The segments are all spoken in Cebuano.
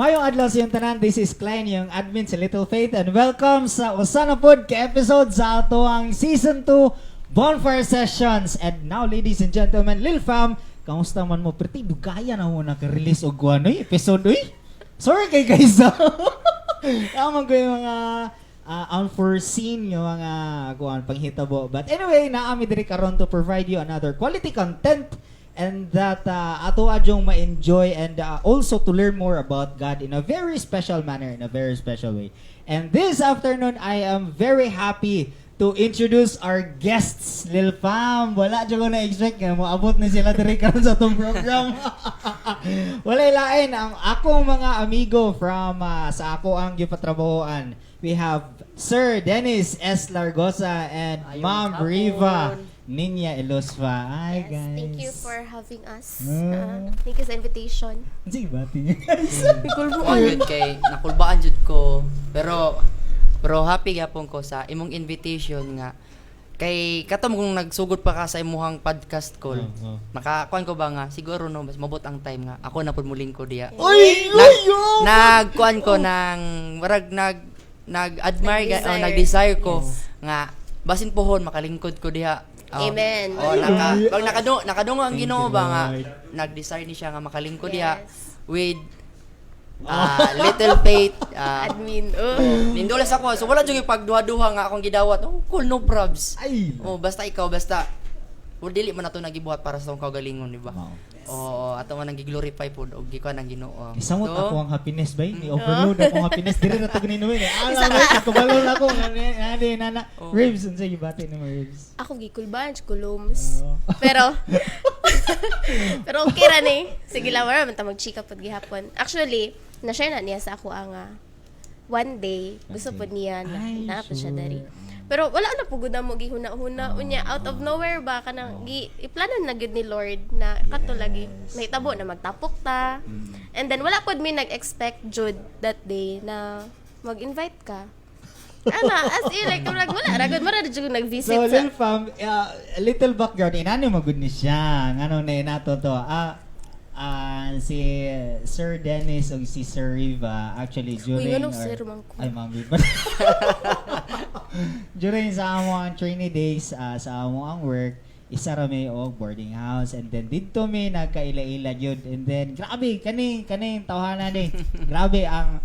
Maayong adlaw sa inyong tanan, this is Klein, yung admin sa Little Faith, and welcome sa usa na pod ka episode sa atoang Season 2 Bonfire Sessions. And now, ladies and gentlemen, Lil Fam, kamusta man mo? Pretty dugaya na mo naka-release og kuan oy, episode oy. Sorry kay guys. Tama ko yung mga unforeseen yung mga kuan panghitabo. But anyway, naa mi diri karon to provide you another quality content and that ato adyong ma-enjoy and also to learn more about God in a very special manner, in a very special way. And this afternoon, I am very happy to introduce our guests, Lil Fam. Wala jud ko na-expect nga moabot na sila diri karon sa atong program. Wala lain ang akong mga amigo from sa ako ang gipatrabahoan. We have Sir Dennis S. Largosa and Ayong Ma'am hapon. Riva Ninya Elosfa. Hi, Yes, guys. thank you for having us. Ah. Thank you sa invitation. Sige ba, tingin guys? Oh, yun kay nakulbaan jud ko. Pero happy gyapon ko sa imong invitation nga kay katom kung nagsugod pa ka sa imuhang podcast call. Oo. Nakakuan ko ba nga siguro no mas mabot ang time nga ako na pud muling ko diya. Uy! Nag, Uy! Oh! Nagkuan ko ng murag nag admire ga, oh, Nag-desire. Nag-desire ko nga basin pohon makalingkod ko diha. Oh. Amen. Oh, pag nakadungo ang Thank Ginoo you, ba nga Lord. Nag-desire ni siya nga makalingkod diha with Little Faith Admin. Oh. Nindulas ako. So wala jud pagduha-duha nga akong gidawat. Oh, cool, no probs. Ay! Oh, basta ikaw, basta well, dili man nato nagibuhat para sa atong kaugalingon, di ba? Mao. Oo, ato man ang gi-glorify pod og gikuan ang Ginoo. Isamot So, ako ang happiness bay, ni overload akong happiness diri na to ginuwi ni. Ala ba kabalo na ako ngani nana. Oh. Ribs, unsa gibati nimo, Ribs? Ako gikulbaan, kulums. Oh. Pero okay ra ni. Sige lang, wala man ta magchika pod gihapon. Actually, na-share na niya sa ako ang one day gusto One pod day. niya na Ay, naa po siya dari. Pero wala na pugod na mo gihuna-huna unya out of nowhere ba kanang gi iplano na gyud ni Lord na kato lagi nahitabo na magtapok ta. And then wala pod mi nag-expect jud that day na mag-invite ka. Ana, as in, like, like wala ra gud mara jud nag-visit So, sa little fam, little background, inani magud ni siya. Ngano na inato to? Si Sir Dennis o si Sir Riva, actually, during Uy, anong sir man ko? Ay, Ma'am Riva. During sa amo ang trainee days, sa amo ang work, isa ra may og boarding house and then didto mi nagkaila-ila gyud and then grabe kaning tawhana ni, grabe ang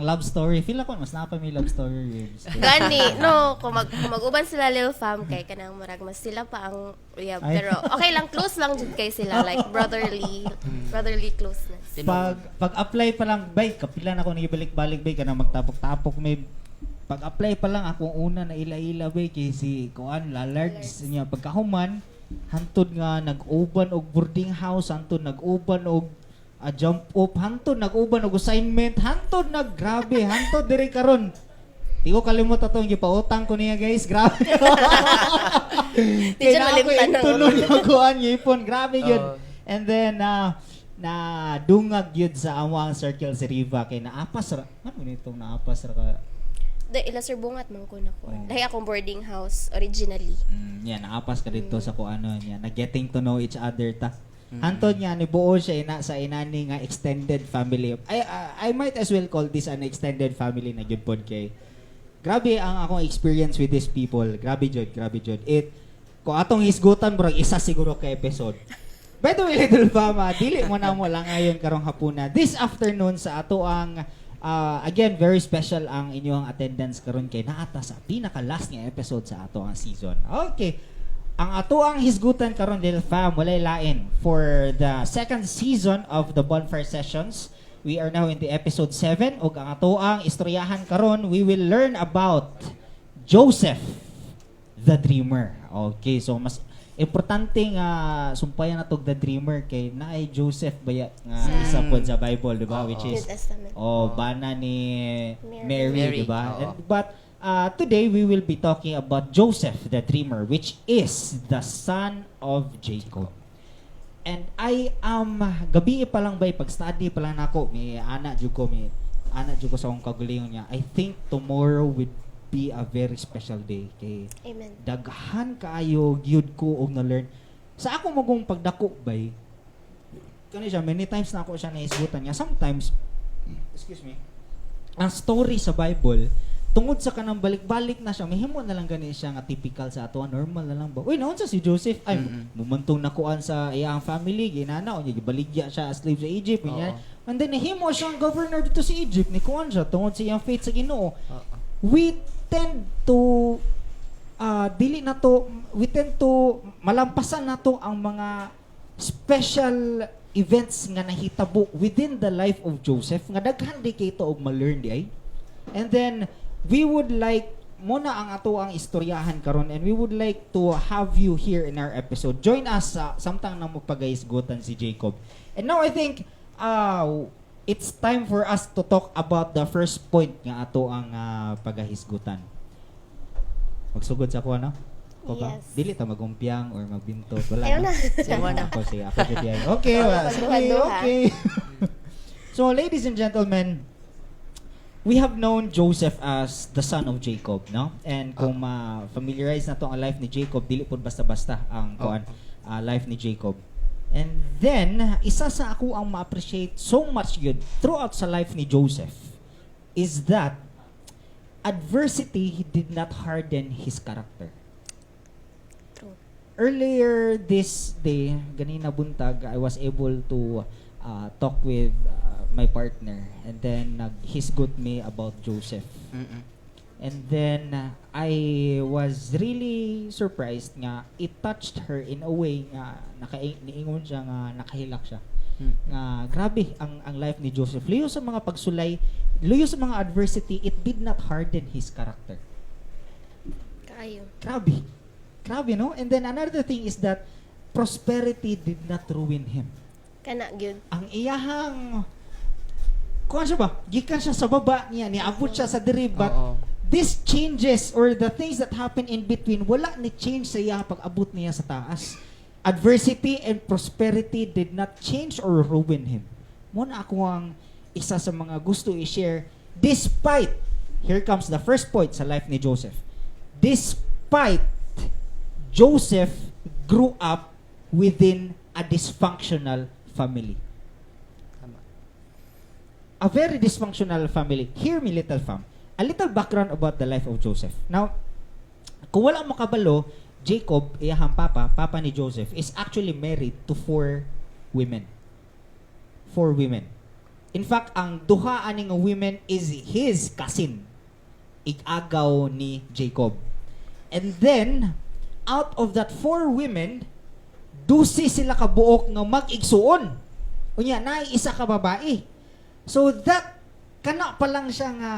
love story. Feel ako mas napa may love story, Ribs. Gani, no, kung mag-uban sila, Lil Fam, kay kanang murag mas sila pa ang uyab. Ay. Pero okay lang, close lang jud kay sila, like brotherly closeness. Tinuod. Pag apply pa lang bay, kapila na ako nagibalik-balik bay kanang magtapok-tapok may pag apply pa lang akong una na ila-ila bay kay si kuan Lalards niya. Pagkahuman hantod nga nag-uban og boarding house, hantod nag-uban og jump up, hantod nag-uban og assignment, hantod nag grabe hantod diri karon. Di ko kalimot atong gipautang ko niya, guys. Grabe. Di Kaya dyan na ako malimtan ng intunon yung kuan ipon. Grabe yun. Oo. And then, na dungag yun sa among circle si Riva kay naapas ra. Ano nitong naapas ra ka? Da, ila Sir Bungat man ko na ko. Oh. Dahil akong boarding house originally. Yan, naapas ka dito sa kung ano niya. Na getting to know each other ta. Hantod niya, nibuo siya ina, sa inani nga extended family. I might as well call this an extended family na gyud pod kay grabe ang akong experience with these people. Grabe jud, grabe jud. It kung atong hisgutan murag isa siguro ka episode. By the way, little fama, dili mo na mo lang ngayon karong hapuna. This afternoon sa ato ang again, very special ang inyong attendance karon kay naata sa pinaka last nga episode sa ato ang season. Okay. Ang ato ang hisgutan karon, little fam, walay lain for the second season of the Bonfire Sessions. We are now in the episode 7 ug ang ato ang istoryahan karon, we will learn about Joseph the Dreamer. Okay, so mas importante nga sumpayan nato the Dreamer kay naay Joseph baya nga isa pod sa Bible, di ba? Oo. Which New is Testament. Oh, bana ni Mary. Mary, Mary, di ba? oo. But today we will be talking about Joseph the Dreamer, which is the son of Jacob. And I am gabi pa lang ba, pag-study pa lang nako, may ana jud ko sa akong kaugalingon niya. I think tomorrow would be a very special day kay Amen. Daghan kaayo gyud ko og na-learn. Sa ako magong pagdako bay, Kani siya, many times na ako siya nahisgutan niya. Sometimes, excuse me, ang story sa Bible, tungod sa kanang balik-balik na siya, mahimo na lang gani siya nga typical sa ato, normal na lang ba? Uy, naunsa si Joseph? Ay, mumantong nakuan sa iyang family, ginana, unya gibaligya siya as slave sa Egypt, unya. And then nahimo siyang governor dito sa Egypt, ni kuan siya tungod sa iyang faith sa Ginoo. We tend to dili na to, we tend to malampasan na to ang mga special events nga nahitabo within the life of Joseph nga daghan di kay to og ma-learn di ay. And then we would like muna ang ato ang istoryahan karon, and we would like to have you here in our episode. Join us sa samtang na mo pagahisgutan si Jacob. And now I think it's time for us to talk about the first point nga ato ang pagahisgutan. Magsugod sa ko, ano? Ko ba? Yes. Dili ta magumpiang or magbintot. Wala Ayaw na. na. Sige na. Ako, sige, ako jud yan. Okay, Wala well, sige, pagduha-duha. Okay. So, ladies and gentlemen, we have known Joseph as the son of Jacob, no? And kung ma-familiarize na to ang life ni Jacob, dili pud basta-basta ang kuan life ni Jacob. And then, isa sa ako ang ma-appreciate so much yun throughout sa life ni Joseph is that adversity did not harden his character. True. Earlier this day, ganina buntag, I was able to talk with my partner and then naghisgot me about Joseph. And then I was really surprised nga it touched her in a way nga naka niingon siya nga nakahilak siya. Nga grabe ang life ni Joseph. Luyo sa mga pagsulay, luyo sa mga adversity, it did not harden his character. Kaayo. Grabe. Grabe, no? And then another thing is that prosperity did not ruin him. Kana gyud. Ang iyahang kuan siya ba? Gikan siya sa baba niya, niabot siya sa diri, but these changes or the things that happen in between, wala ni change sa iya pag-abot niya sa taas. Adversity and prosperity did not change or ruin him. Mo na ako ang isa sa mga gusto i-share despite, here comes the first point sa life ni Joseph. Despite Joseph grew up within a dysfunctional family. A very dysfunctional family. Hear me, little fam. A little background about the life of Joseph. Now, kung wala mo kabalo, Jacob, iyahang papa, papa ni Joseph, is actually married to four women. Four women. In fact, ang duha ani nga women is his cousin. Igagaw ni Jacob. And then, out of that four women, 12 sila kabuok nga mag-igsuon. Unya, naay isa ka babae. So that, kana pa lang siya nga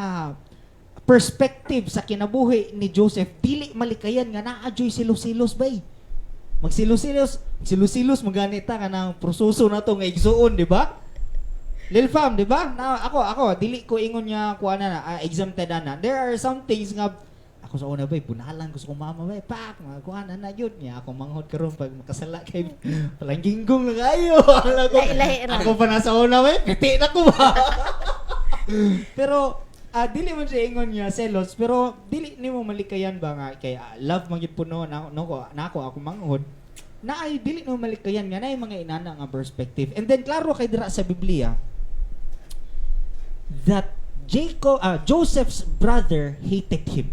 perspective sa kinabuhi ni Joseph, dili malikayan nga naa juy silos-silos bay. Magsilos-silos, silos-silos maganita ka ng proseso na to nga igsuon, di ba? Lil fam, di ba? Na ako dili ko ingon nga kuha na, exempted na. There are some things nga ako sa una bay, bunalan ko sa kong mama bay, pak, mga kuha na na yun niya. Ako manghod karon pag makasala kay palangginggong na kayo. Ala ko, Lahi-lahi ra. ako pa na sa una bay, piti na ko ba? Pero dili man siya ingon niya selos, pero dili nimo malikayan ba nga kay love man gyud puno na no ko nako ako manghod na ay dili nimo malikayan nga naay mga inana nga perspective. And then klaro kay dira sa Biblia that Jacob Joseph's brother hated him.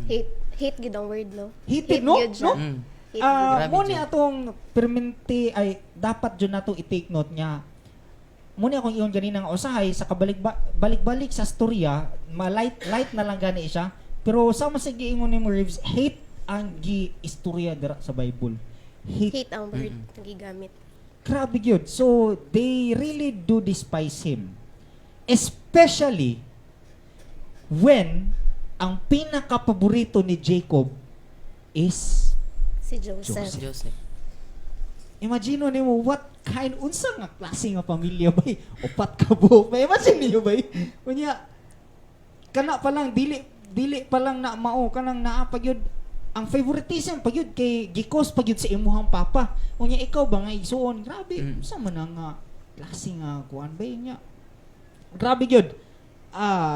Hate hate gyud ang word, no? Hated, no? Gyud siya. No? Hate Grabe Mo ni dyan. atong permente ay dapat jud nato i-take note niya. Mo ni akong iyon ganina nga usahay sa kabalik balik-balik sa storya, ma-light light na lang gani siya. Pero sama sa giingon ni mo Reeves, hate ang gi istorya dira sa Bible. Hate. Hate ang word nga gigamit. Grabe gyud. So they really do despise him. Especially when ang pinakapaborito ni Jacob is Si Joseph. Joseph. Joseph. Imagine nimo what kind, unsa nga klase nga pamilya bay, upat ka buok ba, imagine niyo bay. Unya kana pa lang dili dili pa lang na mao kanang naa pa gyud ang favoritism pa gyud kay gikos pa gyud sa imuhang papa. Unya ikaw ba nga igsuon, grabe, unsa man ang nga klase nga kuan bay nya, grabe gyud.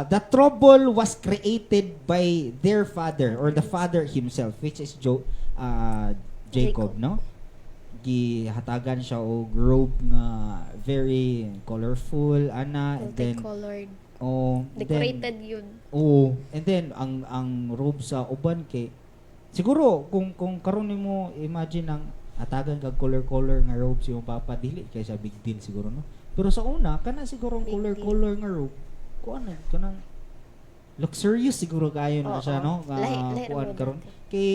The trouble was created by their father or the father himself, which is Jacob, Jacob. no? gihatagan siya og robe nga very colorful ana, and then Multicolored. Oh, then, Decorated yun. Oh, and then ang robe sa uban kay siguro kung karon nimo imagine ang hatagan kag color-color nga robe si imong papa, dili kay siya big deal siguro, no? Pero sa una, kana siguro ang Big color-color nga robe, kuan na kanang luxurious siguro kayo na Oo. siya, no? Nga Lahi- lahi ra kuan mo karon dati. kay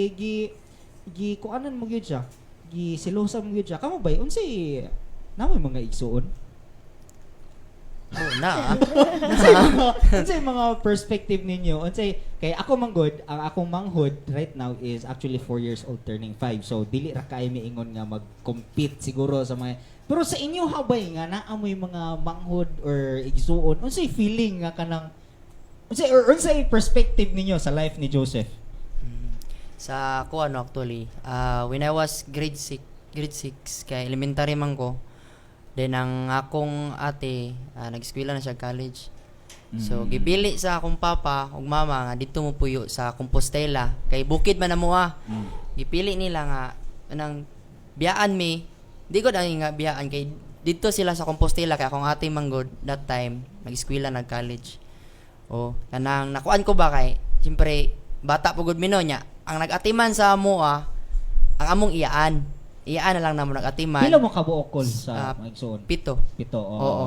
gi kuanan mo gyud siya. Gi silosa mo gyud siya. Kamo bay, unsay namoy mga igsuon? Oh, na. Unsay mga perspective ninyo? Unsay kay ako man gud, ang akong manghod right now is actually 4 years old turning 5. So dili ra kay miingon nga mag-compete siguro sa mga. Pero sa inyo habay nga naa moy mga manghod or igsuon, unsay feeling nga kanang unsay or unsay perspective ninyo sa life ni Joseph? Sa ako ano actually, when I was grade 6, grade 6 kay elementary man ko. Then ang akong ate, nag-eskwela na siya college. So gipili sa akong papa ug mama nga didto mo puyo sa Compostela kay bukid man na mo ah. Gipili nila nga anang biyaan mi. Di ko dahil nga biyaan kay didto sila sa Compostela kay akong ate manggod that time nag-eskwela, nag-college. Oh, kanang nakuan ko ba kay siyempre bata po gud mi no nya. Ang nag-atiman sa amoa ang among iyaan. Iyaan na lang namo nag-atiman. Pila mo kabuok kol sa Ah, mga igsuon? 7. 7. Oh. Oo.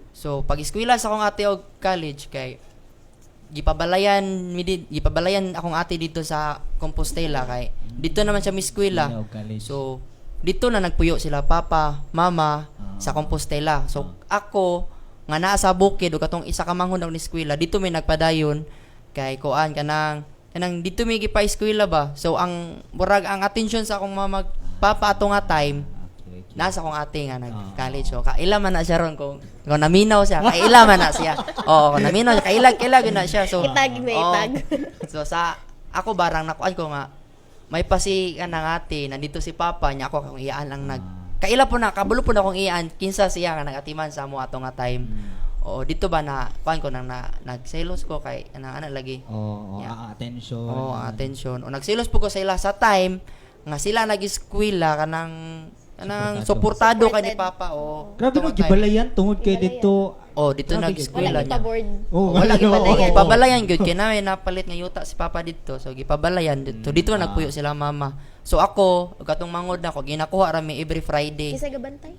So pag eskwela sa akong ate og college kay gipabalayan mi di, gipabalayan akong ate dito sa Compostela kay dito naman siya miskwela. Eskwela og college. So dito na nagpuyo sila papa, mama sa Compostela. So ako nga naa sa bukid ug katong isa ka manghod ni eskwela dito may nagpadayon kay kuan kanang kanang dito may gipa-eskwela ba. So ang murag ang attention sa akong mama papa ato nga time nasa akong ate nga nag-college. So, kaila man na siya ron kung naminaw siya, kaila man na siya. Oo, kung naminaw siya, kaila, kaila gyud na siya. So, Itag na oo. itag. So, sa ako barang nakuan ko nga may pasi ka ng ate, nandito si papa niya, ako akong iyaan lang nag kaila po na, kabulo po na akong iyaan, kinsa siya nga nagatiman sa amo ato nga time. Oo, dito ba na kuan ko nang na, nagselos ko kay anang ana lagi. Oo, Yeah. ang attention. Oo, ang attention. O nagselos po ko sa ila sa time nga sila nag-eskwela kanang kanang suportado kay ni Supported. papa. Oo. Grabe no, Tungod time. gibalayan tungod kay Gibalayan. dito. Oh, dito Grabe, nag-eskwela Wala niya. ipa-board. Oo, Wala oo, gibalayan. oo. Gipabalayan gyud kay namin napalit nga yuta si papa didto. So gipabalayan didto. Dito na nagpuyo sila mama. So ako, ug katong mangod na ako, ginakuha ra mi every Friday. Kinsa gabantay?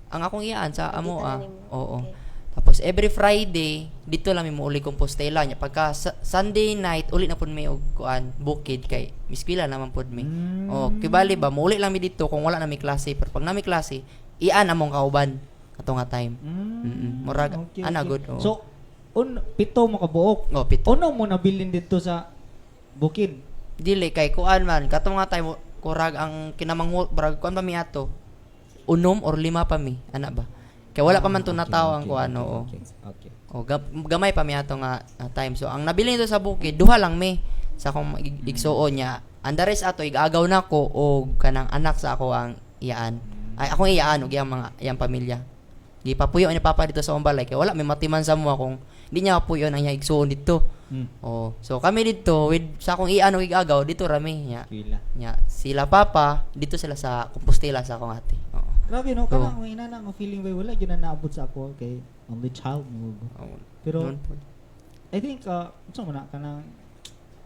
Ang akong iyaan sa amo Dito ah. na nimo. Oo. Okay. Tapos every Friday dito lang mi muuli Compostela nya. Pagka Sunday night uli na pud mi og kuan bukid kay miskwela naman pud mi. Oh, kibali ba muuli lang mi dito kung wala na mi klase, pero pag na mi klase ian among kauban ato nga time. Murag ana good. Oo. So, 7 mo kabuok. Oh, 7. Uno mo nabilin dito sa bukid? Dili kay kuan man kato nga time kurag ang kinamanghu brag kuan pa mi ato. 6 or 5 pa mi ana ba. Kay wala pa man to nataw ang kuan, oo. O gamay pa mi ato nga time. So ang nabilin dito sa bukid, duha lang mi sa akong igsuon niya. Ang the rest ato igagaw na ko og kanang anak sa ako ang iyaan. Ay, akong iyaan og iyang mga iyang pamilya. Gipapuyo ni papa dito sa akong balay kay wala may matiman sa mo kung di niya mapuyo ang iyang igsuon dito. Oh, so kami dito with sa akong iyaan og igagaw dito rami niya. Pila. Nya sila papa dito sila sa Compostela sa akong ate. Oo. Grabe no, kanang ang ina na ang feeling bay wala gyud na naabot sa ako kay only child mo. Oo. Pero Noon po. I think unsa man na kanang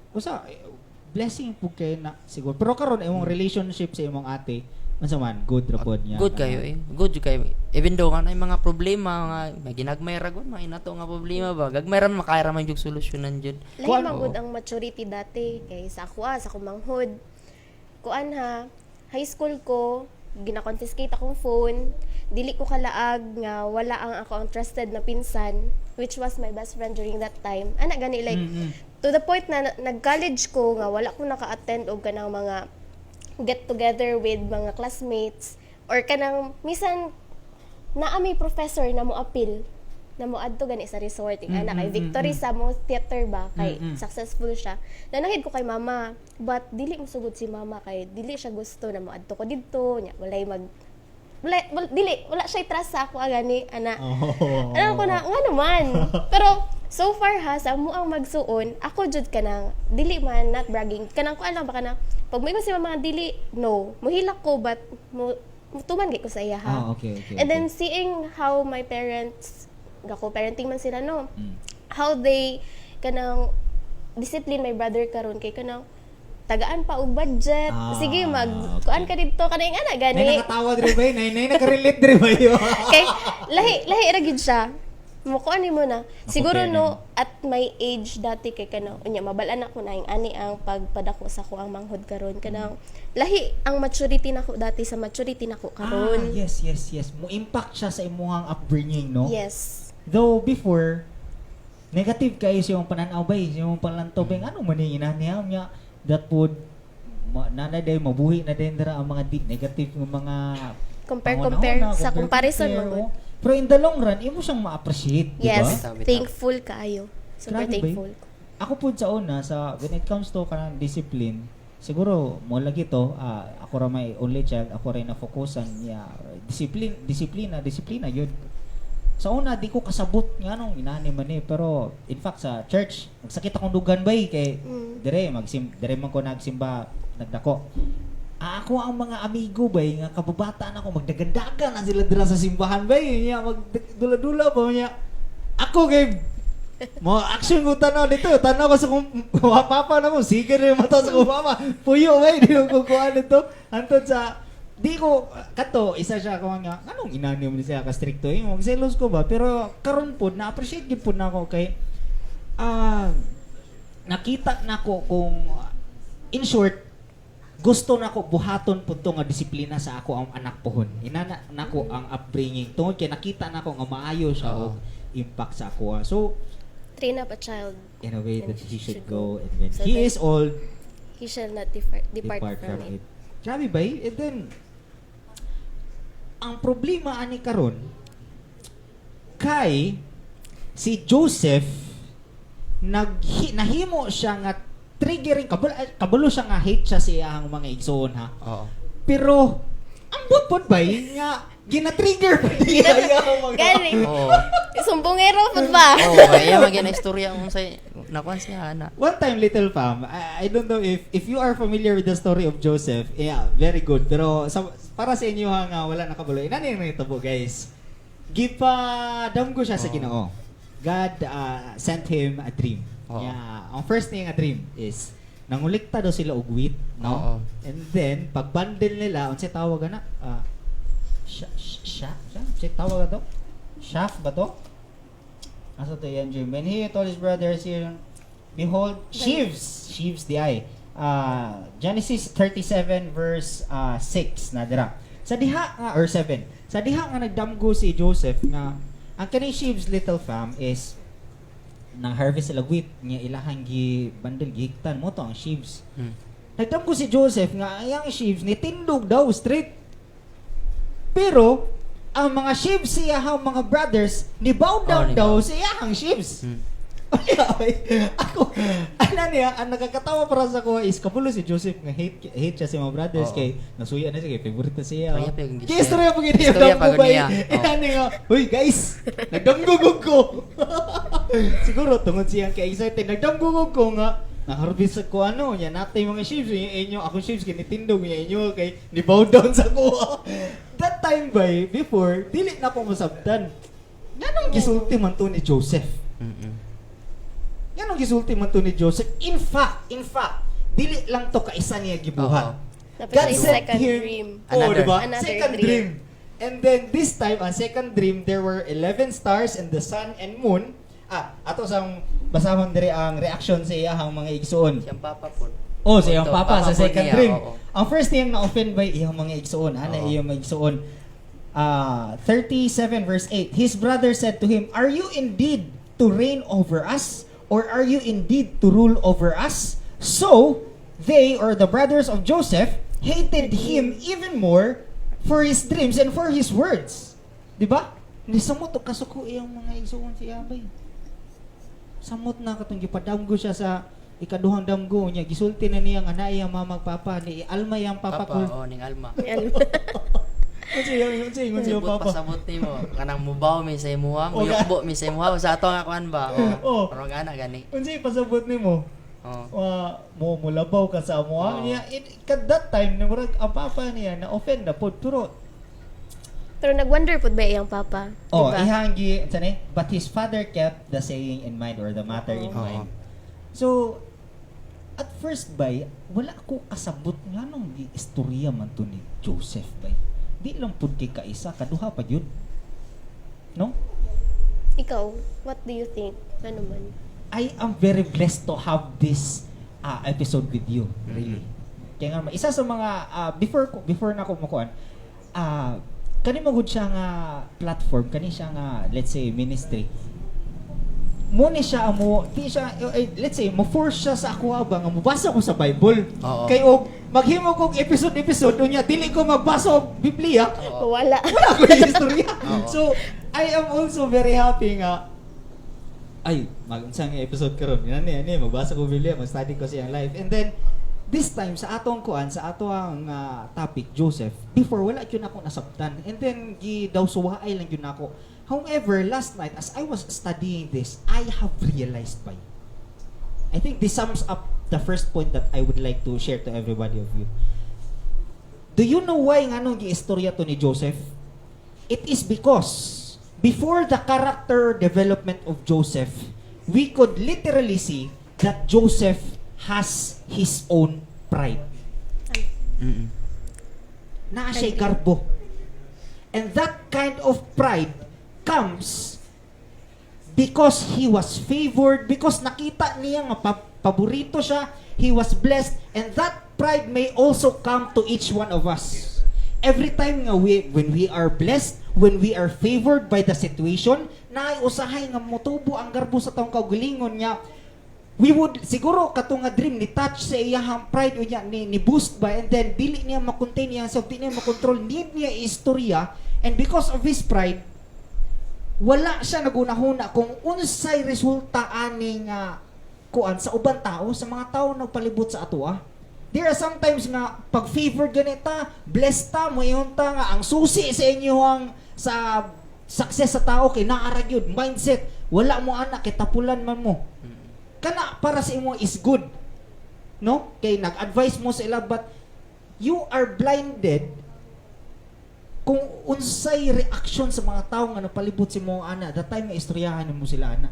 usa eh, blessing pud kay na siguro. Pero karon imong relationship sa imong ate, unsa man, good ra pod niya? Good kayo eh. Good jud kayo. Even though nga naay mga problema nga may ginagmay ra gud mga inato nga problema ba. Gagmay ra man makaya ra man jud solusyonan jud. Lahi Kuan- man gud ang maturity dati kay sa ako ah, sa akong manghod. Kuan ha, high school ko, gina-confiscate akong phone. Dili ko kalaag nga wala ang ako ang trusted na pinsan, which was my best friend during that time. Ana gani like to the point na nag-college ko nga wala ko naka-attend og kanang mga get together with mga classmates or kanang misan naa may professor na mo appeal na mo adto gani sa resort ing ana kay victory sa mo theater ba kay successful siya. Nanahid ko kay mama, but dili mo sugod si mama kay dili siya gusto na mo adto ko didto nya walay mag wala, dili wala siya trust sa ako gani ana. Oh. Alam ko na, nga naman. Pero, so far ha, sa amo ang magsuon, ako jud kanang, dili man, not bragging, kanang kuan lang ba kanang, pag mo si mama dili, no. Muhilak ko, but mo, Tuman gyud ko sa iya ha. Ah, okay. And then seeing how my parents gako parenting man sila, no, how they kanang discipline my brother karon kay kanang tagaan pa og budget, sige mag kuan ka didto, kanang ana gani. Nay nakatawa diri ba? Nay nay nakarelate diri ba? Kay lahi lahi ra gyud siya mo kuan nimo na siguro, fair. No, at my age dati kay kanang unya mabal-an ako na yung ani ang pagpadako sa ko ang manghod karon, kanang lahi ang maturity nako dati sa maturity nako karon. Ah, yes. Mo impact siya sa imuhang upbringing, no? Yes. Though before, negative kayo sa iyong pananaw ba, sa iyong panlantobing, ano man yung niya, niya, that would, ma, na day, mabuhi na din dira ang mga negative ng mga Compare, panghuna-huna, compare sa compare, comparison compare, man gud. oh. Pero in the long run, imo siyang ma-appreciate, di ba? Yes, Bitaw, bitaw. thankful kaayo. Super Grabe ba yun? thankful. Ako po sa una, sa when it comes to kanang discipline, siguro mo lagi to, ako ra may only child, ako rin na focusan niya, discipline, disiplina, disiplina yun. Sa una di ko kasabot nga nung inani man eh, pero in fact sa church magsakit akong dugan bay kay dire magsim dire man ko nagsimba nagdako. Ako ang mga amigo bay nga kababataan ako magdagandagan na sila dira sa simbahan bay niya, magdula-dula pa niya. Ako kay mo action ko tanaw dito, tanaw ko sa kong papa na mo, sige rin mata sa kong papa. Puyo bay, di ko kukuha nito. Antod sa di ko kato isa siya ko nga anong inani mo siya ka stricto eh, magselos ko ba, pero karon pod na appreciate gyud pod nako kay nakita nako kung in short gusto nako buhaton pud to nga disiplina sa ako ang anak pohon. Inana nako ang upbringing tungod kay nakita nako nga maayo siya og impact sa ako. So Train up a child in a way and that he should go and when So he that is old he shall not depart, depart from it. Grabe ba eh? And then, ang problema ani karon kay si Joseph nahimo siya nga triggering, kabalo, kabalo siya nga hate siya sa iyang mga igsoon ha. Pero ambot pod ba eh, nga gina-trigger pa niya iyang mga Gani. Oo. Sumbongero pud ba? Oo, kaya maging na istorya kung sa nakuan siya ana. One time, little fam, I don't know if you are familiar with the story of Joseph. Yeah, very good. Pero para sa inyo ha nga wala nakabalo. Inani yung nahitabo, guys. Gipa damgo siya sa Ginoo. God sent him a dream. Yeah, ang first niya nga dream is nangulikta daw sila og wheat, no? Oo. And then pag bundle nila, unsay tawag ana? Sha sha sha unsay tawag ato? Shaft ba to? Asa to yan dream? When he told his brothers here, behold, sheaves, sheaves the eye. Genesis 37 verse 6 na dira. Sa diha nga, or 7. Sa diha nga nagdamgo si Joseph nga ang kaning sheaves, little fam, is nang harvest sila wheat nga ilahang gi bundle, gihigtan mo to ang sheaves. Nagdamgo si Joseph nga ang iyang sheaves ni tindog daw straight. Pero ang mga sheaves sa iyahang mga brothers ni bow down Oh, ni daw bow. sa iyahang sheaves. Ay, ako, ano niya, ang nakakatawa para sa ko is kabulo si Joseph nga hate hate siya sa mga brothers kay nasuya na siya kay favorite na siya. Istorya pa yung Kay istorya pa gyud Istorya pa gyud niya. Oo. Inani nga, "Uy guys, nagdamgugog ko." Siguro tungod siyang kay excited, nagdamgugog ko nga naharvest ko ano, nya natay mga sheaves yung inyo, ako sheaves kinitindog niya inyo kay ni bow down sa kuha. That time by before, dili na ko masabtan. Nganong gisulti man to ni Joseph? Yan ang gisulti man to ni Joseph. In fact, dili lang to kaisa niya gibuhat. Tapos God siya yung sent second him, dream. Oh, Another. diba? Another Second dream. dream. And then this time, ang second dream, there were 11 stars and the sun and moon. Ato sang basahon diri ang reaction sa iyahang mga igsuon. Siyang papa po. Oh, sa iyang Ito, papa, sa po second niya, dream. oo. Ang first niyang na-offend by iyang mga igsuon, ana iyang mga igsuon. 37 verse 8. His brother said to him, "Are you indeed to reign over us, or are you indeed to rule over us?" So, they, or the brothers of Joseph, hated him even more for his dreams and for his words. Di ba? Nisamot og kasuko iyang mga igsuon si Abay. Samot na katong gipadamgo siya sa ikaduhang damgo niya, gisulti na niya nga naa iyang mama ug papa ni alma iyang papa, Papa, ko. oh, ning alma. Yan. Unsa yung Pasabot, papa? pasabot nimo. Kanang mubaw mi sa imuha, Oh, muyukbo mi sa imuha sa ato nga kuan ba. Oh. Oh. Pero gana gani. Unsa yung pasabot nimo? Oh. Mo mulabaw ka sa amo Oo. niya. Kad that time na murag ang papa niya na offend na pod, pero Pero nag-wonder pud ba iyang papa? Oh, diba? iyang gi unsa ni? But his father kept the saying in mind or the matter in mind. So at first bay, wala ko kasabot nganong gi istorya man to ni Joseph bay. Di lang pud kay kaisa, kaduha pa gyud. No? Ikaw, what do you think? Ano man? I am very blessed to have this episode with you, really. Kaya nga, isa sa mga before na ako makuan, kani magud siya nga platform, kani siya nga, let's say, ministry. Mo ni siya amo, di siya eh, let's say mo force siya sa ako ba nga mobasa ko sa Bible. Kay og maghimo kog episode episode unya dili ko magbasa og Biblia, Wala. wala ko yung istorya. So, I am also very happy nga ay, mag-unsang episode karon. Yan ni, ani, magbasa ko Biblia, mag-study ko siyang life. And then this time sa atong kuan, sa ato ang topic Joseph, before wala gyud ako nasabtan. And then gi daw suwaay lang gyud nako. However, last night as I was studying this, I have realized by I think this sums up the first point that I would like to share to everybody of you. Do you know why nganong giistorya to ni Joseph? It is because before the character development of Joseph, we could literally see that Joseph has his own pride. Naa siya'y garbo. And that kind of pride comes because he was favored, because nakita niya nga paborito siya, he was blessed, and that pride may also come to each one of us. Every time nga when we are blessed, when we are favored by the situation, naay usahay nga motubo ang garbo sa atong kaugalingon niya, we would siguro kato nga dream ni touch sa iyahang pride unya ni boost ba, and then dili niya ma-contain niya self, dili niya makontrol, need niya istorya, and because of his pride, wala siya nagunahuna kung unsay resulta ani nga kuan sa uban tao, sa mga tao nagpalibot sa atoa. There are sometimes nga pag favored ganita, blessed ta, moingon ta nga ang susi sa inyo ang sa success sa tao kay naa ra gyud mindset, wala mo anak kay tapulan man mo. Kana para sa imo is good. No? Kay nag-advise mo sa ila, but you are blinded kung unsay reaction sa mga tao nga napalibot sa imo ana the time nga istoryahan mo sila ana.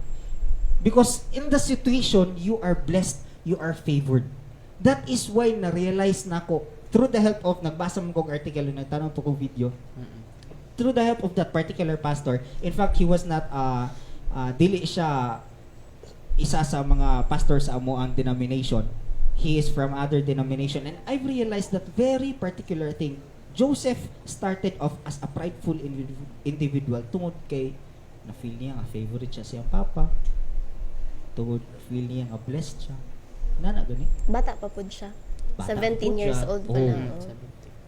Because in the situation, you are blessed, you are favored. That is why na-realize nako through the help of nagbasa mo kog article, nagtanong to kog video, through the help of that particular pastor. In fact, he was not dili siya isa sa mga pastor sa amo ang denomination. He is from other denomination, and I've realized that very particular thing. Joseph started off as a prideful individual tungod kay na feel niya nga favorite siya siyang papa, tungod feel niya nga blessed siya nana gani. Bata pa pud siya. Bata pa 17 pud years siya. old pa Oh. lang. Oh.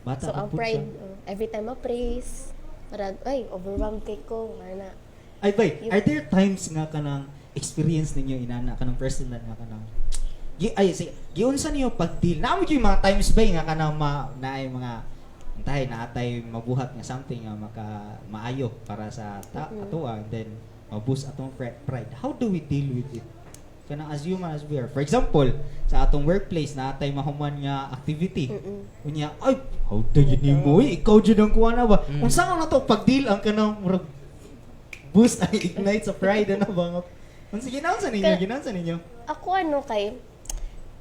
Bata So pa ang pud pride, siya. oh, every time ma-praise, parang, ay, overwhelmed kay ko, ana. Ay, bay, are there times nga kanang experience ninyo inana kanang personal nga kanang gi ay sige, giunsa niyo pag-deal? Naa mo yung mga times bay nga kanang ma naay mga antay naatay mabuhat nga something nga maka maayo para sa ta atoa, and then ma-boost atong pride. How do we deal with it? Kanang as human as we are. For example, sa atong workplace naatay mahuman nga activity. Unya, ay, how do you nimo eh? Ikaw jud ang kuha na ba? Unsa nga nato pag-deal ang kanang murag boost ang ignite sa pride ano ba nga? Unsa ginaunsa ninyo? Ginaunsa ninyo? Ako ano kay,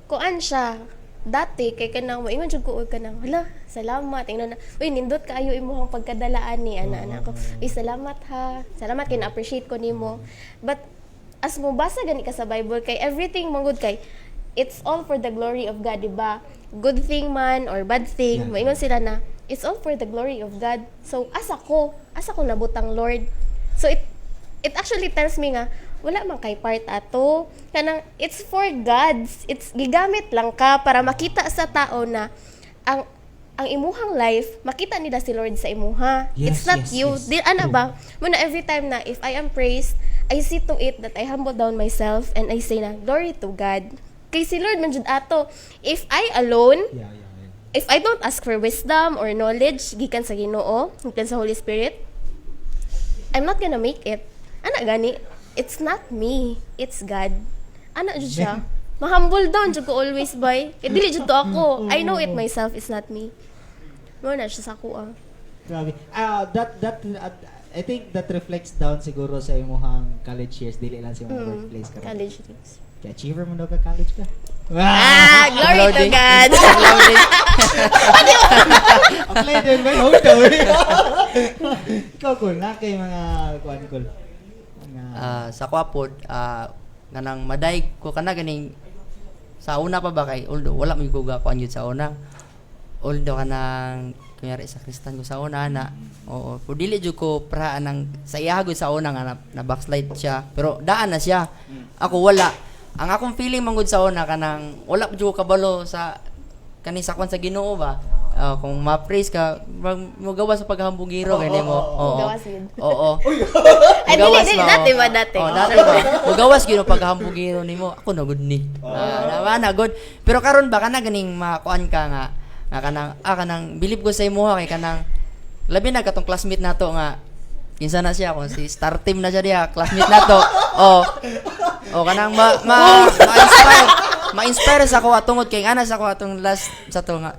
kuan siya, dati kay kanang moingon jud ko og kanang, hala, salamat, ingnon na, uy, nindot kaayo imong pagkadalaan ni ana ana ko, uy, salamat ha, salamat kay na-appreciate ko nimo. But as mo basa gani ka sa Bible, kay everything mangud kay it's all for the glory of God, di ba? Good thing man or bad thing, moingon sila na it's all for the glory of God. So asa ko nabutang, Lord? So it actually tells me nga wala man kay part ato, kanang it's for God's, it's gigamit lang ka para makita sa tao na ang imuhang life, makita nila si Lord sa imuha. It's not you. Di ana ba mo na every time na if I am praised, I see to it that I humble down myself and I say na glory to God, kay si Lord man jud ato. If I alone, if I don't ask for wisdom or knowledge gikan sa Ginoo, gikan sa Holy Spirit, I'm not gonna make it. Ana gani, it's not me, it's God. Ana jud siya. Ma-humble down jud ko always boy. Kay dili jud to ako. I know it myself, it's not me. Mo na siya sa ako ah. Grabe. Ah, that that I think that reflects down siguro sa imuhang college years, dili lang sa imong workplace karon. College days. Kaya achiever mo daw ka college ka. Ah, glory to Uploading. God. Uploading. Apply din ba? Hold on. Ikaw, cool. Na kay mga kuan, cool. Mga Ah, sa kwa pod, kanang maday ko kana ganing sa una pa ba, kay although wala mo ko kuan yun sa una, although kanang kunyari sa Kristan ko sa una na, oo, pero dili jud ko pra anang sa iya gud sa una nga na backslide siya, pero daan na siya, ako wala. Ang akong feeling man gud sa una, kanang wala jud ko kabalo sa kani sa kwan sa Ginoo ba. Ah, kung ma-praise ka, mogawas sa paghambugiro gani mo, oo. Gawas yun. Oo. Ay, dili, Mugawas dili, ba, dati oh. ba, dati? Oh, dati ba? Mugawas gyud ang paghambugiro nimo. Ako na gud ni. Ah, na na good. Pero karon ba, kana ganing makuan ka nga nga kanang kanang bilib ko sa imo kay kanang labi na katong classmate nato nga kinsa na siya, kung si star team na siya diha, classmate nato. Oh. Oh, kanang ma ma ma-inspire ma-inspire sa ako tungod kay ana sa ako atong last sa to nga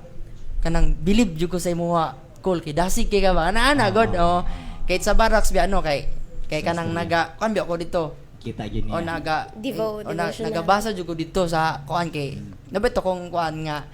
kanang bilib jud ko sa imuha, cool, kay dasig kay ka ba ana ana god, oh, kay sa barracks bi ano, kay kay kanang naga kuan bi ako dito. Kita yun O niya. naga o na, devotional. Nagabasa jud ko dito sa kuan kay nabito kong kuan nga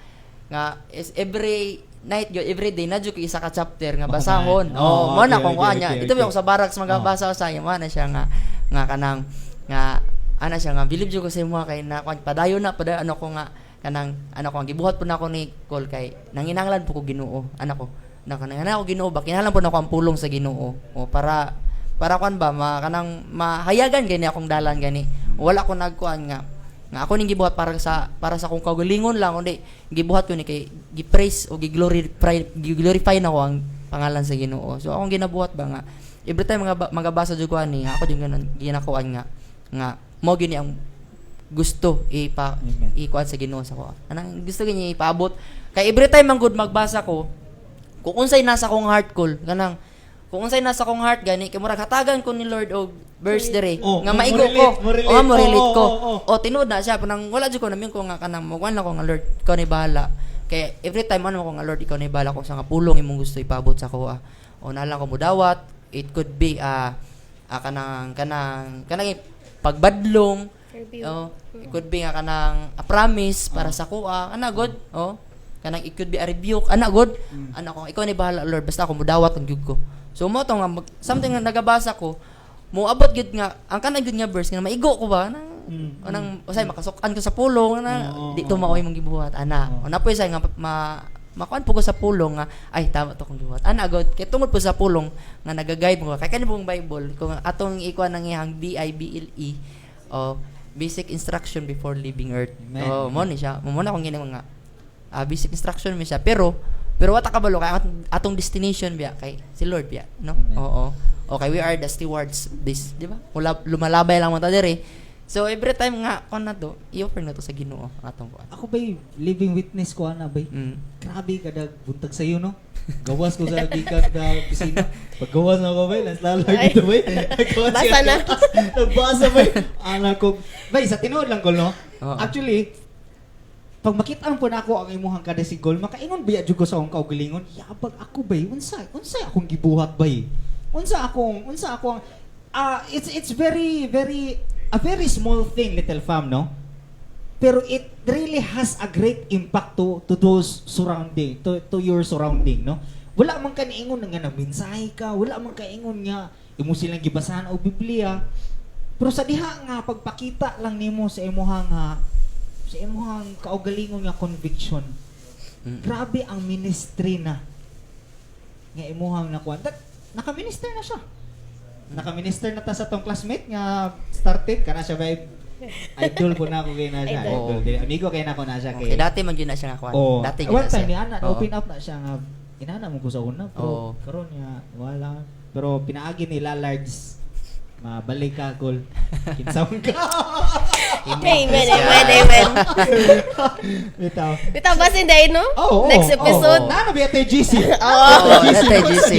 nga is every night gyud, every day na jud ko isa ka chapter nga basahon. Oh, Oh, mo na kong kuan niya. Dito ako sa barracks magabasa sa mo na siya nga nga kanang nga ana siya nga bilib jud ko sa imo kay na kuan, padayon na padayon ano ko nga kanang ano ko ang gibuhat po na ako ni Col kay nanginahanglan po ko Ginoo, ano ko na kanang ana ko Ginoo ba, kinahanglan po na ako ang pulong sa Ginoo o para para kuan ba, ma, kanang mahayagan gani akong dalan gani. Wala ko nagkuan nga nga ako ning gibuhat para sa akong kaugalingon lang, kundi gibuhat ko ni kay gi-praise o gi-glorify gi-glorify na ko ang pangalan sa Ginoo. So akong ginabuhat ba nga every time mga magabasa jud ko ani, ako jud ganon ginakuan nga nga mo gini ang gusto ipa Amen. ikuan sa Ginoo sa ko, anang gusto gini ipaabot kay every time ang good magbasa ko, kung unsay nasa akong heart call, kanang kung unsay nasa akong heart gani, kay murag hatagan ko ni Lord og verse dire Oh, nga mo maigo relate, ko mo relate. o mo relate ko. Oo. O tinuod na siya panang wala jud ko namin ko nga kanang mo ko nga, "Lord, ikaw ni bahala." Kay every time ano ko nga, "Lord, ikaw ni bahala kung sa nga pulong imong gusto ipaabot sa ko." O nalang ko mudawat, it could be kanang kanang kanang pagbadlong. Review. Oh, it could be nga kanang a promise para sa kuha. Ana god, oh. Kanang it could be a rebuke. Ana god. Ana ko, ikaw ni bahala, Lord, basta ako mudawat ang gyud ko. So mo to nga something nga nagabasa ko, moabot gyud nga ang kanang gyud nga verse nga maigo ko ba na anang usay makasukan ko sa pulong na di to maoy mong gibuhat ana. O napoy sa nga ma makuan po ko sa pulong nga, "Ay, tama to kong gibuhat." Ana god, kay tungod po sa pulong nga nagaguide mo kay kani pong Bible, kung atong ikuan ang iyang Bible o basic instruction before leaving earth. Amen. Oh, mo ni siya. Mo na akong ginawa nga basic instruction mi siya, pero pero wata kabalo kay atong destination biya kay si Lord biya, no? Amen. Oo. Okay, we are the stewards this, di ba? Wala, lumalabay lang mo ta diri. So every time nga kon na to, i-offer na to sa Ginoo ang atong kuan. Ako ba'y living witness ko ana bay. Grabe kada buntag sayo, no. Gawas ko sa gikan na opisina. Paggawas na ako bay, las lalo dito bay. Gawas Basa siya. na. Nagbasa bay. Ana ko. Bay, sa tinuod lang ko, no. Oo. Actually, pag makita po na ako ang imuhang kadasigol, makaingon biya jud ko sa akong kaugalingon, yabag ako bay, unsa unsa akong gibuhat bay? Unsa akong it's very very a very small thing, little fam, no? Pero it really has a great impact to those surrounding, to your surrounding, no? Wala man ka niingon nga nagmensahe ka, wala man kaingon nga imo silang gibasahan og Biblia. Pero sa diha nga pagpakita lang nimo sa imuhang kaugalingon nga conviction. Grabe ang ministry na nga imuhang nakuha. That, naka-minister na siya. Naka-minister na ta sa tong classmate nga started kana siya ba, idol ko na ako kay na siya. Idol. Idol. Dili, amigo kay na ako na siya kay. Okay, dati man gyud na siya nga kuan. Oh, Dati gyud one na time siya. ni ana, Oo. open up na siya nga inana mo ko sa una, pero karon nga wala. Pero pinaagi ni Lalards, mabalik ka gol. Kinsa man ka. Amen, amen, amen. Bitaw. Bitaw ba si Day, no? Oh, Next episode. Oh, Naano ba tayo GC? Oo, natay GC.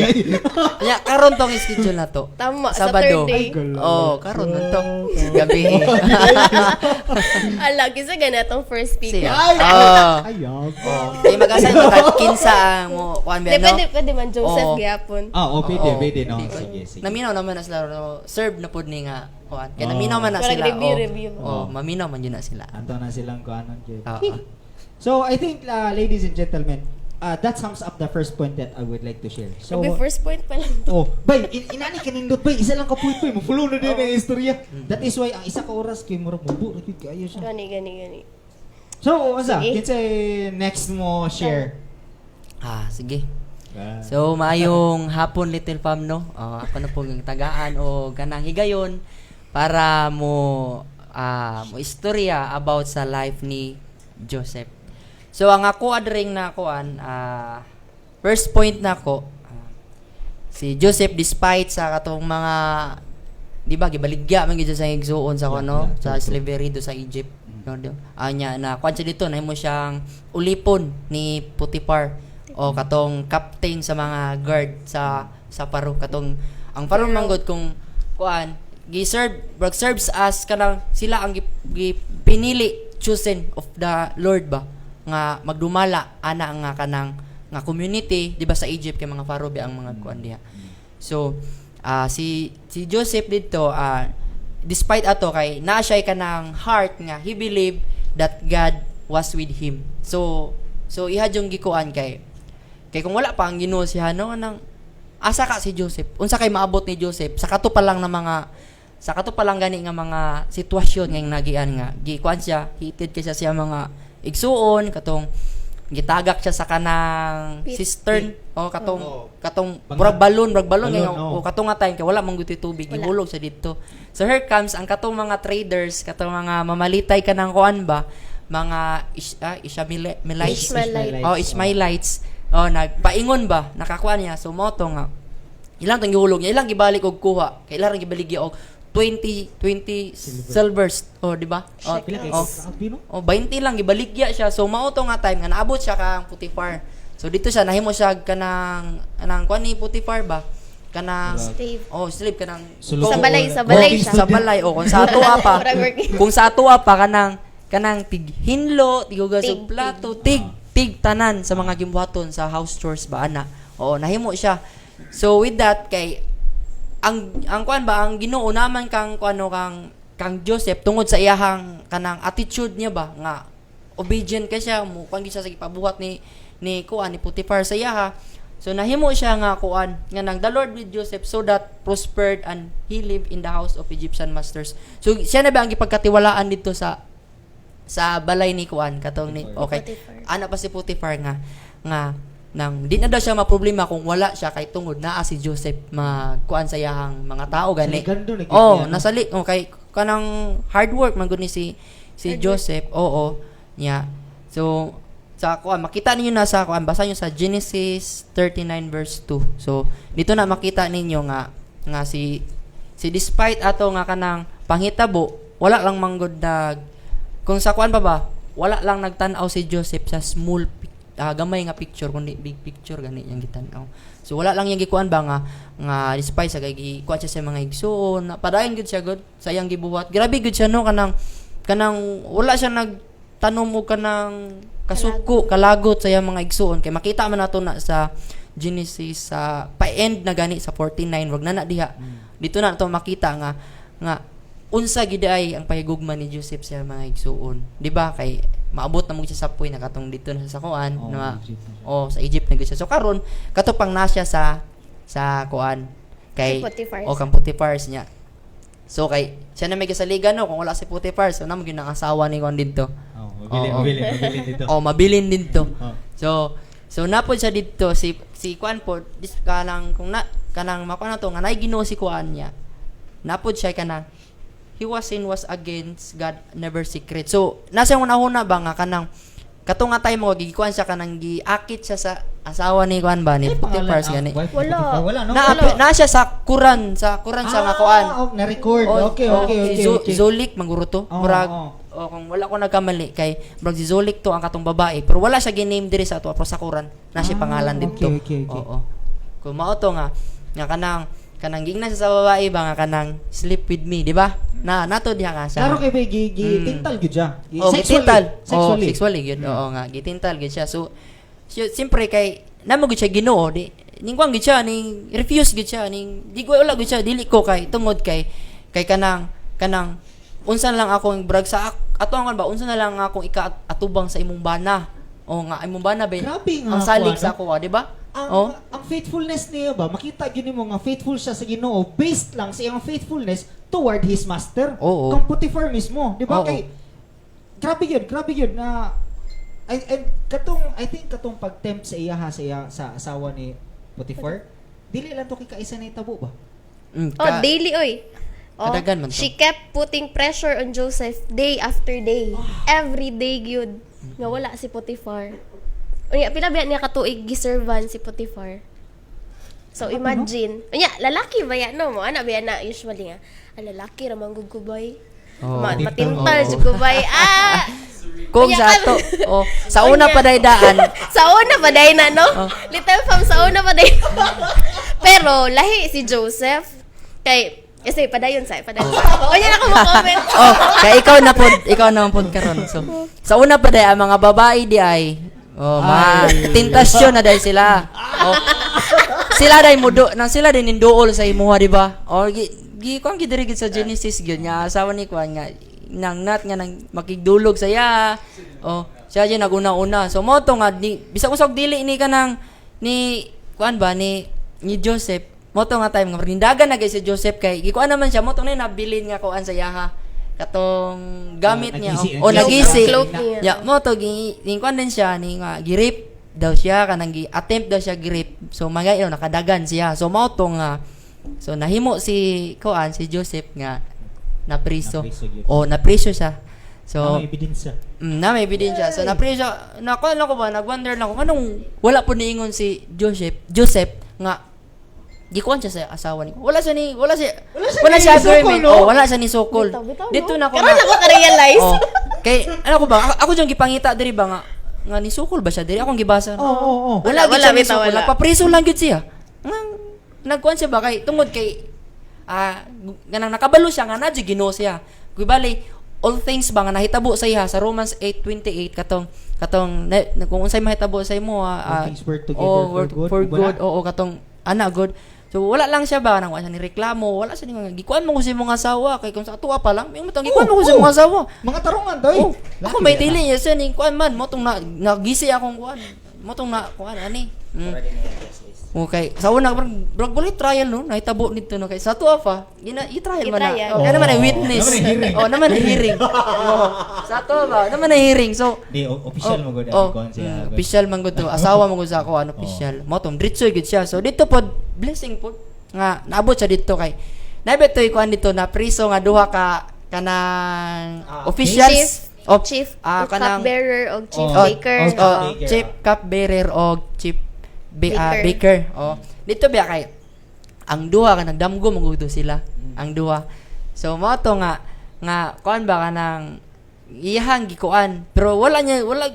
Nya karon tong schedule na to. Tama, sa Sabado. third day. Oh, karon nun to. Gabi. Ala, kisa ganitong first speaker. Siya. Ay! Oh. Ayaw. Oh, kay mag-assign ba tag kinsa ang mo kuan ba Di, no? pwede, pwede man Joseph Oo. gyapon. Ah, oh, pwede, Oo. pwede, no? Pwede. Sige, sige. Naminaw naman na sila no? Serve na pud ni nga kuan. Kay Oo. naminaw man na Parang sila. review, oh. review. Oh, maminaw man yun na sila. Anto na silang kuanon gyud. Oo. So, I think, ladies and gentlemen, that sums up the first point that I would like to share. So, Grabe, first point pa lang. Oh, bay, inani kanindot bay, isa lang ka point bay, mafulo na din ang istorya. That is why ang isa ka oras kay murag mubo ra gyud kaayo siya. Gani, gani, gani. So, unsa? Sige. Kinsay next mo share? Ah, sige. So, maayong hapon, Little Fam, no? Oh, ako na po ang tagaan o ganang higayon para mo istorya about sa life ni Joseph. So, ang ako adring na kuan, first point na ako, si Joseph, despite sa katong mga, di ba, gibaligya man gyud siya sa igsuon sa kuno Yeah, sa true, true. slavery do sa Egypt, no, di anya na kuan siya dito, nahimo siyang ulipon ni Potiphar o katong captain sa mga guard sa Paro. Katong ang Paro manggod kung kuan gi-serve, brag serves as kanang sila ang gi pinili, chosen of the Lord ba, nga magdumala ana nga kanang nga community, di ba, sa Egypt kay mga Pharaoh ba ang mga kuan diha. So si si Joseph dito, despite ato kay naa siya kanang heart nga he believed that God was with him. So iha yung gikuan kay kay kung wala pa ang Ginoo siya, no, anang asa ka si Joseph? Unsa kay maabot ni Joseph sa kato pa lang na mga, sa kato pa lang gani nga mga sitwasyon nga nagian nga gikuan siya, hated kay siya siya mga igsuon, katong gitagak siya sa kanang Pit. cistern o katong Oo. katong Bangag. murag balon Balon, nga oo. o katong nga time kay wala man gud tubig, Wala. gihulog siya didto. So here comes ang katong mga traders, katong mga mamalitay kanang kuan ba, mga Ishmaelites. Ishmaelites. Oh, Ishmaelites. Oh, nagpaingon ba, nakakuan niya. So mo to nga ilang tang gihulog niya, ilang gibalik og kuha kay ilang gibaligya og 20 20 silvers. Oh, di ba? Oh, Pila kay oh. grabe, no? Oh, 20 lang gibaligya siya. So mao to nga time nga naabot siya kang Potiphar. So dito siya nahimo siya kanang anang kuan ni Potiphar ba? Kanang Slave. Oh, slave kanang Sulok. Sa balay, sa balay Working siya. Sa balay o kung sa atoa pa. Murag working. Kung sa atoa pa kanang kanang tig hinlo, tig hugas Tig, og plato, tig tig tanan sa mga gimbuhaton sa house chores ba ana. Oo, nahimo siya. So with that kay ang kuan ba, ang Ginoo naman kang kuano kang kang Joseph tungod sa iyahang kanang attitude niya ba nga obedient kay siya, mo kuan gyud siya sa gipabuhat ni kuan ni Potiphar sa iyaha. So nahimo siya nga kuan nga nang the Lord with Joseph so that prospered and he lived in the house of Egyptian masters. So siya na ba ang gipagkatiwalaan dito sa balay ni kuan katong ni, okay. Potiphar. Ana pa si Potiphar nga nga nang di na daw siya maproblema kung wala siya kay tungod naa si Joseph magkuan sa iyahang mga tao gani. Saligando na gyud Oh, niya, no? nasali okay kanang hard work man gud ni si si Hard work. Joseph. Oo. Niya. So sa kuan makita ninyo na sa kuan, basa niyo sa Genesis 39 verse 2. So dito na makita ninyo nga nga si si despite ato nga kanang panghitabo, wala lang manggod nag kung sa kuan pa ba, wala lang nagtan-aw si Joseph sa small gamay nga picture kundi big picture gani yang gitan-aw. So wala lang yang gikuan ba nga nga despite sa kay gikuan siya sa mga igsuon, padayon gud siya gud sa iyang gibuhat. Grabe gud siya, no, kanang kanang wala siya nagtanom og kanang kasuko, kalagot sa iyang mga igsuon kay makita man nato na sa Genesis sa pa-end na gani sa 49, wag na na diha. Dito na to makita nga nga unsa gid ay ang pahigugma ni Joseph sa mga igsuon. Di ba? Kay maabot na mo siya sa point na katong dito na siya sa kuan Oh, na Egypt na siya. oh, sa Egypt na gid siya. So karon kato pang na siya sa kuan kay Kay Potiphar. oh, kang Potiphar niya. So kay siya na may kasaligan, no, kung wala si Potiphar, so na mo gyud ang asawa ni kuan didto. Oh, mabilin, Oo. mabilin, mabilin dito. Oh, mabilin didto. Oh. So so napod siya didto si si kuan po dis kanang kung na kanang makuan na to nga naay Ginoo si kuan niya. Napod siya kanang he was in was against God never secret. So nasa yung una ba nga kanang kato nga time mo gikuan siya kanang giakit siya sa asawa ni kuan ba ni Ay, pangalan Potiphar ang gani. wife ni Wala. Potiphar? Wala, no? Na, na siya sa Quran sa nga kuan. Oh, na-record. Oh, Okay, oh, okay, si okay, okay. Zolik mangguro to. Oo, Murag oo. O kung wala ko nagkamali kay murag si Zolik to ang katong babae, pero wala siya gi-name diri sa ato, pero sa Quran na siya Ah, pangalan didto. okay. Oo. Kung mao to nga nga kanang kanang gingnan siya sa babae ba nga kanang "Sleep with me," di ba? Na nato diha nga siya. Klaro kay ba gi tintal gyud siya. Oh, Sexually. gitintal. Sexually. Oh, sexually gyud. Oo nga, gitintal gyud siya. So, siyempre kay namo gyud siya Ginoo, di ning kuan gyud siya, ning refuse gyud siya, ning di ko, wala gyud siya, dili ko kay tungod kay kay kanang kanang unsa na lang akong brag sa ato ang kuan ba, unsa na lang akong ika-atubang sa imong bana. O nga imong bana ba Grabe nga ang salig kuan, sa no? ako, di ba? Ang Oh. ang faithfulness niya ba, makita gyud nimo nga faithful siya sa Ginoo based lang sa iyang faithfulness toward his master. Oo. Kang Potiphar mismo, di ba? Oo. Kay grabe yun na I, and katong I think katong pag-tempt sa iya ha, sa iya sa asawa ni Potiphar, dili lang to kay kaisa na itabo ba? Oh, daily oy. Oh, Kadagan man to. she kept putting pressure on Joseph day after day. Every day gyud. Nga wala si Potiphar. Unya, pila ba niya katuig giservan si Potiphar? So Grabe, no? imagine. Unya, lalaki ba yan no mo? Ana ba yan na usually nga ang lalaki ra man gud gubay. Oo. Matintal Oo. jud gubay. Ah! Kung Unya, sa ato, oh, sa una pa day daan, Sa una pa day na, no? Oh. Little fam, sa una pa day. Pero, lahi si Joseph. Kay, kasi padayon sa, padayon sa. O yan ako mo-comment. Oh, kay ikaw na pod, ikaw na pod karon. So, sa una pa day ang mga babae di ay oh, ma tentasyon na day sila. Oh. Sila day mudo, nang sila din ninduol sa imuha, di ba? O gi gi kuan gi diri gid sa Genesis gyud nga asawa ni kuan nga nang nat nga nang makigdulog sa iya. Oh, siya jud naguna-una. So mo to nga di, bisag usag dili ni kanang ni kuan ba ni ni Joseph mo to nga time nga rindagan na kay si Joseph kay gikuan naman siya mo to na nabilin nga kuan sa iyaha katong gamit Oh, niya nagisi, o nagisi. Cloak niya. Ya mo to gi ning kuan din siya ni nga gi-rape daw siya kanang gi attempt daw siya gi-rape, so mga ino nakadagan siya, so mao to nga so nahimo si kuan si Joseph nga napriso. Napriso gyud. O napriso siya, so So, may ebidensya. Na may ebidensya. So napriso na kuan lang ko ba, nagwonder lang ko anong wala po niingon si Joseph Joseph nga gikuan siya sa asawa ni. Wala siya ni wala siya Wala siya wala ni siya sukol, agreement. no? Oh, wala siya ni sukol. Bitaw, bitaw, Dito no? na ko Karon ako ka-realize. Oh. Kay ano ko ba? Ako diyang gipangita diri ba nga nga ni sukol ba siya diri akong gibasa. Oo. Wala, Wala, wala, wala, siya ni bitaw, sukol. wala. Nagpapriso lang gyud siya. Nga nagkuan siya ba kay tungod kay ganang nakabalo siya nga na Ginoo siya. Kuy bali all things ba nga nahitabo sa iya sa Romans 8:28 katong katong na, kung unsay mahitabo sa imo All things work together oh, for work good. for Wala. good, oo, katong ana good. So wala lang siya ba nang wala siya ni reklamo, wala siya ni mga gikuan mo ko sa imong asawa kay kung sa atuwa pa lang, may matang gikuan mo ko sa imong asawa. Mga tarungan doy. Oh, ako may dili niya siya ning kuan man mo tong na, nagisi akong kuan. Mo tong na kuan ani. Okay. Sa una parang brag wala trial no, nahitabo nito no kay sa tuwa pa. Gina i-trial man na. I-trial. Oh, kaya naman ay Oh. witness. Naman ay hearing. Oh, naman ay hearing. Oh, sa tuwa ba, naman ay hearing. So Di official mo gud oh, kuan siya. Official man gud to. Asawa man gud sa ako, ano, official. Mo tong diretso gud siya. So dito pod blessing pod nga naabot siya dito kay naibet to kuan dito na priso nga duha ka kanang officials. Chief, Oh, chief kanang cupbearer o chief Oh, baker. oh, oh, baker. Chief cupbearer o chief Baker. baker. Oh. Dito ba kay ang duha ka nagdamgo magudo sila. Ang duha. So mo to nga nga kuan ba kanang iyahang gikuan pero wala niya wala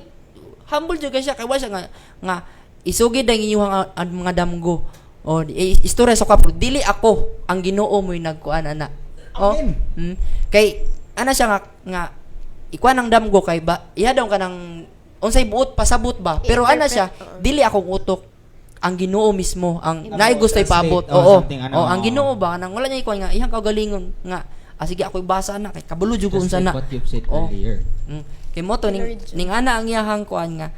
humble jud kay siya kay wala siya nga nga isugid ang inyong ang mga damgo. O istorya sa kapro dili ako ang Ginoo mo'y nagkuan ana. Oh. Amen. Kay ana siya nga nga ikuan ang damgo kay ba iya daw kanang unsay buot pasabot ba pero ana siya I-interpret, oo. dili akong utok, ang Ginoo mismo ang naay gusto ipaabot. Translate, oh, Oo. something, ano, Oh, ang oo. Ginoo ba nang wala niya ikuan nga iyang kaugalingon nga sige ako ibasa na kay kabalo jud ko Just unsa like na. what you've said Oh. earlier. Kay mo to ning Lord. ning ana ang iyahang kuan nga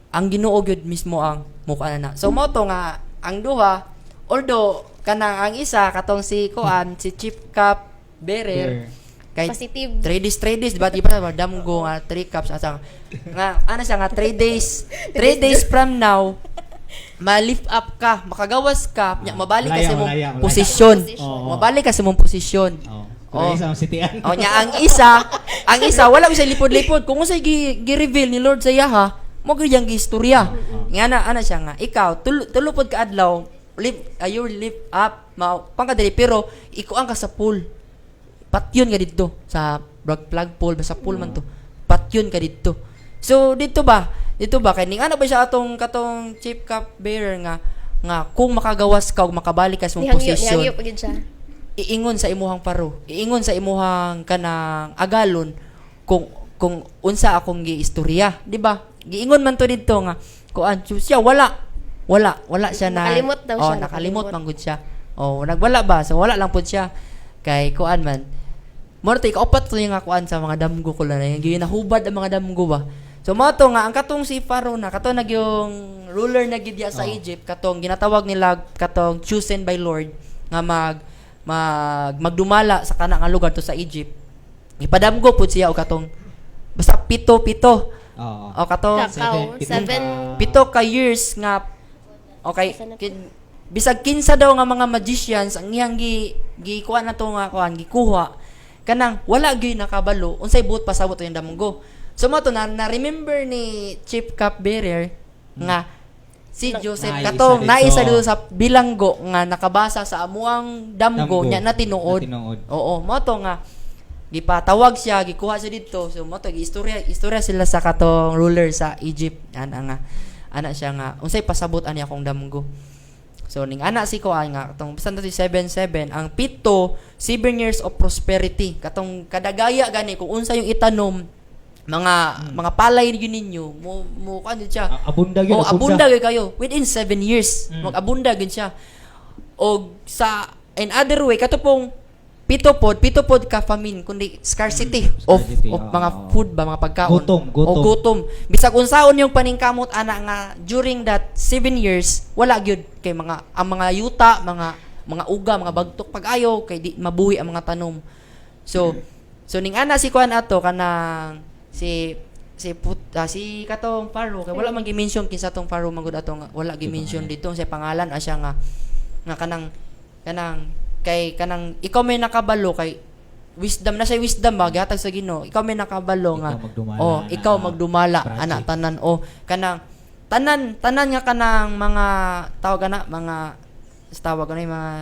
ang Ginoo gyud mismo ang mukuan na. So mo to nga ang duha, although kanang ang isa katong si kuan si chief cup bearer Bearer. kay Positive. 3 days, 3 days, di ba? Di ba damgo nga 3 cups asa nga ana siya nga 3 days, 3 days from now ma-lift up ka, makagawas ka, nya mabalik ka Malaya, sa imong malaya, malaya. posisyon. Position. Oo. Mabalik ka sa imong posisyon. Oh. Oh. Oh. Sa sitian. O nya ang isa wala ko siya lipod-lipod. Kung unsay gi, gi-reveal ni Lord sa iya ha, mo gyud yang giistorya. Nga na ana siya nga ikaw tulo, tulo pod ka adlaw lift you lift up mao pangkadali pero ikuan ka sa pool. Patyon ka didto sa Brag flagpole, basta pole man to. Patyon ka didto. So dito ba? Dito ba kay ning ano ba siya atong katong chief cup bearer nga nga kung makagawas ka ug makabalik ka sa imong Nihangyo, posisyon, nihangyo pa gyud siya. Iingon sa imuhang paro, iingon sa imuhang kanang agalon kung unsa akong giistorya, di ba? Giingon man to didto nga kuan siya wala. Wala, wala siya na. Nakalimot daw Oh, siya, nakalimot nakalimot. man gud siya. Oh, nagwala ba? So wala lang pud siya. Kay kuan man. Mo to ikaupat to yung nga kuan sa mga damgo ko lang. Yung nahubad ang mga damgo ba. So mao to nga ang katong si Pharaoh na katong nagyong ruler na gid sa Egypt, katong ginatawag nila katong chosen by Lord nga mag mag magdumala sa kana nga lugar to sa Egypt. Ipadamgo pud siya og katong basta pito pito. Oo. O katong Kakao, Seven, pito seven. 7 ka years nga, okay, Asa na bisag kinsa daw nga mga magicians ang iyang gi gikuha na to nga kuan, gikuha, kanang wala gyud nakabalo unsay buot pasabot yung damgo. So mo to na, na remember ni chief cup bearer nga si Joseph Naisa katong dito. Naisa dito sa bilanggo nga nakabasa sa amuang damgo, Damgo. nya na tinuod. Na tinuod. Oo, mo to nga gipatawag siya, gikuha siya dito. So mo to giistorya istorya sila sa katong ruler sa Egypt. Ana nga ana siya nga unsay pasabot ani akong damgo. So ning ana si kuan nga katong bisan to si 77, ang 7, 7 years of prosperity, katong kadagaya gani kung unsa yung itanom, mga mga palay yun ninyo mo mo kuan jud siya. Ah, abunda gyud, Oh, abunda. abunda gyud kayo within 7 years. Mag-abunda gyud siya. Og sa in other way, kato pong 7 pod 7 pod ka famine kundi scarcity, Scarcity, of oo, mga oo. food ba, mga pagkaon. Gutom, gutom. O gutom. Bisag unsaon yung paningkamot ana nga during that 7 years, wala gyud kay mga ang mga yuta, mga uga, mga bagtok pag-ayo kay di mabuhi ang mga tanom. So ning ana si kuan ato kanang si si put, si katong Pharaoh kay wala man gi-mention kinsa tong Pharaoh man gud ato nga wala gi-mention dito sa pangalan asya nga nga kanang kanang kay kanang ikaw may nakabalo kay wisdom na siya, wisdom ba gihatag sa Ginoo, ikaw may nakabalo nga Ikaw magdumala, oh, ana, ikaw magdumala project. ana tanan o kanang tanan tanan nga kanang mga tawag ana mga tawag ano yung mga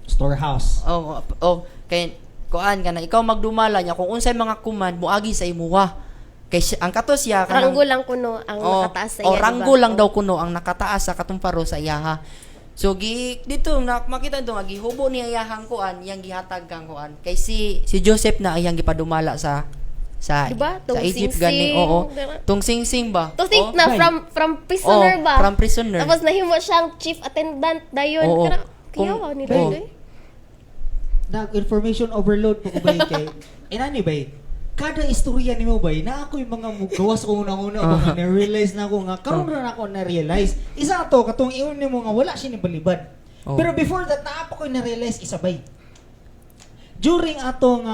Storehouse. Oh, kay kuan kana ikaw magdumala niya kung unsay mga command moagi sa imuha kay ang kato siya kanang Ranggo lang kuno ang oh, nakataas sa oh, iya, diba? ranggo lang daw kuno ang nakataas sa katong paro sa iyaha. So gi dito na makita dito nga gihubo niya iyahang kuan, iyang gihatag kang kuan kay si si Joseph na iyang gipadumala sa Diba? sa Tung Egypt singsing, gani, oo, diba? tung singsing ba. To think Oh. na Bay. from prisoner Oh, ba? from prisoner. Tapos nahimo siyang chief attendant dayon. Oo. Kana Kung- kiyawa ni oo. Lord eh. Nag-information overload po ko ba kay inani ba, kada istorya nimo ba na ako yung mga mugawas ko una-una ko nga na-realize na ako nga karon ra na ako na-realize isa to, katong iyon nimo nga wala siya ni balibad. Oh. Pero before that, naa pa ko na-realize isa bay during atong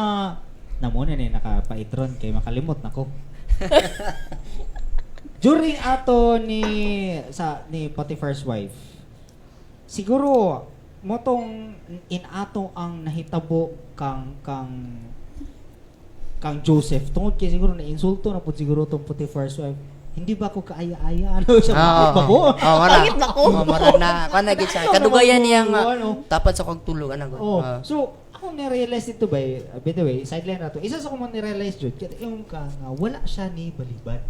namo na ni nakapaitron kay makalimot nako during ato ni sa ni Potiphar's wife. Siguro motong inato ang nahitabo kang kang kang Joseph tungod kay siguro na insulto na pud siguro tong Potiphar's wife, "Hindi ba ako kaaya-aya?" Ano siya, Oo. "Bakit ba ko?" Oh, wala. Pangit ba ko? Oh, mara na. Kuan na gid siya. Ano Kadugayan naman niya nga ano? tapat sa kog tulog ana gud. Oh, Ah. so ako na-realize dito ba, by the way, sideline na to. Isa sa akong na-realize jud, kaya yung ka nga wala siya ni balibad.